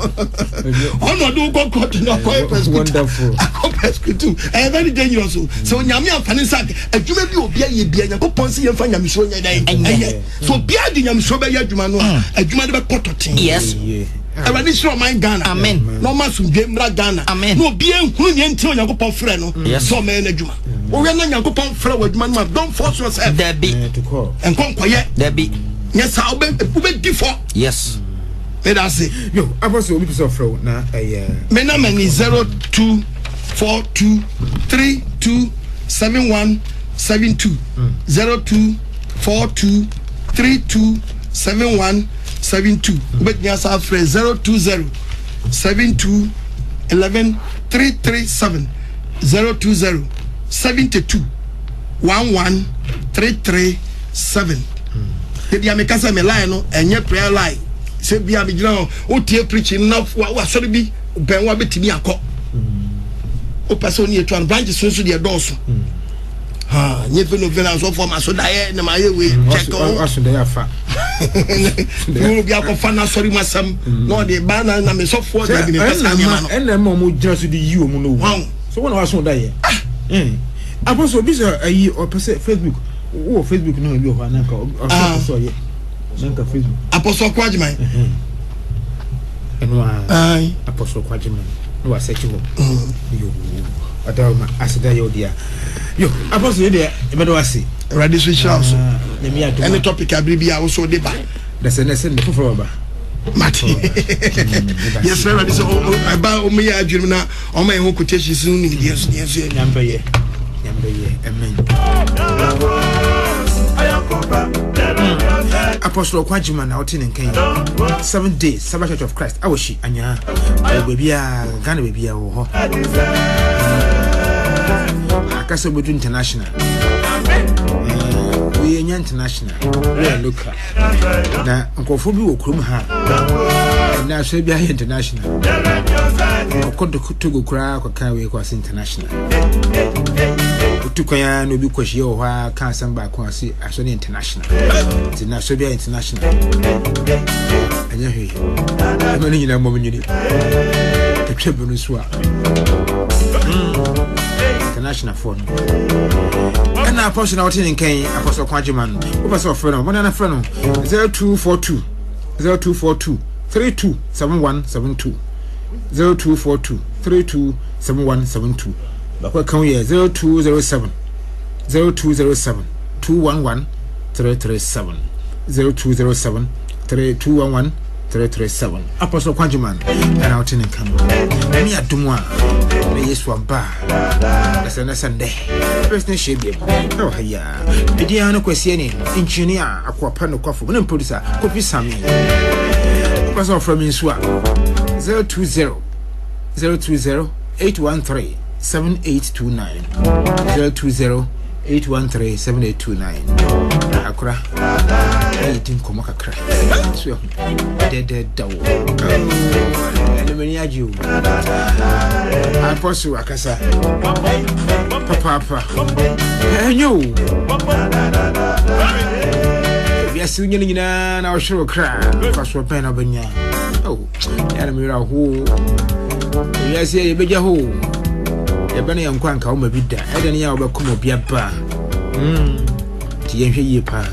Ɔno ɔde wokɔ kɔɔto na akɔyɛ pɛsikutu.
Wonderful.
Akɔ pɛsikutu. Ɛyɛ very dangerous o. Sɛ onyame afa ne nsa adwuma bi obi ayɛ bia Nyankopɔn sɛ yɛmfa nyamesuro nyɛ dɛn. Ɛnyɛ. So obiara de nyamesuro bɛyɛ adwuma no a adwuma no bɛkɔ tɔten.
Yes.
Awurade nhyira ɔman Ghana.
Amen.
Na ɔma asomdwe mmra Ghana.
Amen.
Na obiara nhunu nea nti Onyankopɔn frɛ no
Yes.
sɛ ɔmɛyɛ n'adwuma. Wohwɛ na Nyankopɔn frɛ wɔ adwuma no mu a don't force yourself.
Dabi.
Nkɔ nkɔyɛ.
Dabi.
Nyɛ saa wobɛ wobɛdi fɔ.
Yes.
Meda ase.
Yo, Apostle obi pɛ sɛ ɔfrɛ wo na ɛyɛ.
Me number ni 0242327172 0242327172 wobɛtumi asa afrɛ 020 72 11 337 020 72 11 337 Ebi a meka sɛ me line no ɛnyɛ prayer line sɛ bi a megyina hɔ wotie preaching na wasɔre bi bɛn wa bɛtumi akɔ wopɛ sɛ wo ne yɛtu ano branches no nso deɛ dɔɔso Ha, nye fe no fe na asɔfoɔ ma so daeɛ na ma yɛ wei kyɛkɛ ho.
Waso daeɛ afa.
Wuro bi akɔfa n'asɔre mu asɛm na ɔde ba na na mesɔfoɔ dabi mepɛ saa nneɛma no.
Ɛna ɛma wɔn gyina so de yi wɔn no.
Wɔn.
So wɔn na waso daeɛ. Ah. Apɔsɔ obi sɛ ayi ɔpɛ sɛ Facebook wowɔ Facebook no bi wɔ hɔ ananka ɔpɛ sɛ ɔyɛ nanka Facebook.
Apɔsɔ kɔ agyeman.
Ɛno a Apɔsɔ kɔ agyeman na wasɛkye hɔ. Yoo ɔda ma aseda yɛ ɔdea. Yo, Apostle yi deɛ ɛbɛdɔ ase.
Awurade so hyira wo so.
Ah, Nyame adom.
Ɛne topic abere bi a wo so de ba.
Dɛsɛ nɛ sɛ ne foforɔ bɛba.
Mate.
Mm,
Yɛsrɛ Awurade sɛ ɛba ɔmɛyɛ adwene mu na ɔma yɛn ho quotations no nimdeɛ so deɛ nso yɛ.
Nyame bɛyɛ. Nyame bɛyɛ. Amen. Apostle Kwajima na ɔte ne nka yi. Seventh day Sabbath Church of Christ awɔhyi anyaa. Wɔ baabi a Ghana baabi a wɔ hɔ. Aka sɛ wobɛdu international. Wei ɛnyɛ international, wei yɛ local. Na nkurɔfoɔ bi wɔ kurom ha. Ɛnna asɔre bi ayɛ international. Ɔkɔ Togo koraa kɔka wei kɔ ase international. Otu kwan ara na obi kɔhyia wɔ hɔ ara ka asɛm baako ase asɔre no international. Nti na asɔre bi ayɛ international. Ɛnyɛ hwee. Ɛma no nyinaa mmɔ me nwini. Ɛtwa bi no so a. International foɔ no. Ɛna apɔso na wɔte ne nkan apɔso ɔko agye ma no. Wopɛ sɛ ɔfrɛ no, wɔn na frɛ no 0242 0242 327172 0242 327172. Baako ɛka ho yɛ 0207 0207 211 337 0207 3211 337 Apostle Kwagyeman ɛna wote ne nka no ɛne adom a na Yesu aba a na sɛ na sɛ ndɛ bɛs ne hyɛ biam ɛwɔ ha yi a ɛdi no kwasie ne nkyini a akoapa nokwafo ne producer Kofi Sami wopɛ sɛ ɔfrɛ me nso a 020 020 813 7829 020 813 7829 akora ɛyɛ di nkɔmmɔ kakra so ɛho dɛdɛda wo ɛne m'ani agye o apɔso akasa papaapa ɛnyɛ o wiase wonya no nyinaa na wohwere wo kra fa soɔ bɛn na wobɛnya ɛna me werɛ hoo wiase yɛbɛgya hɔ yɛbɛ no yɛnkɔ anka woma bi da ɛdɛ ne yɛ a wobɛkɔm obi aba nti yɛnhwɛ yie paa.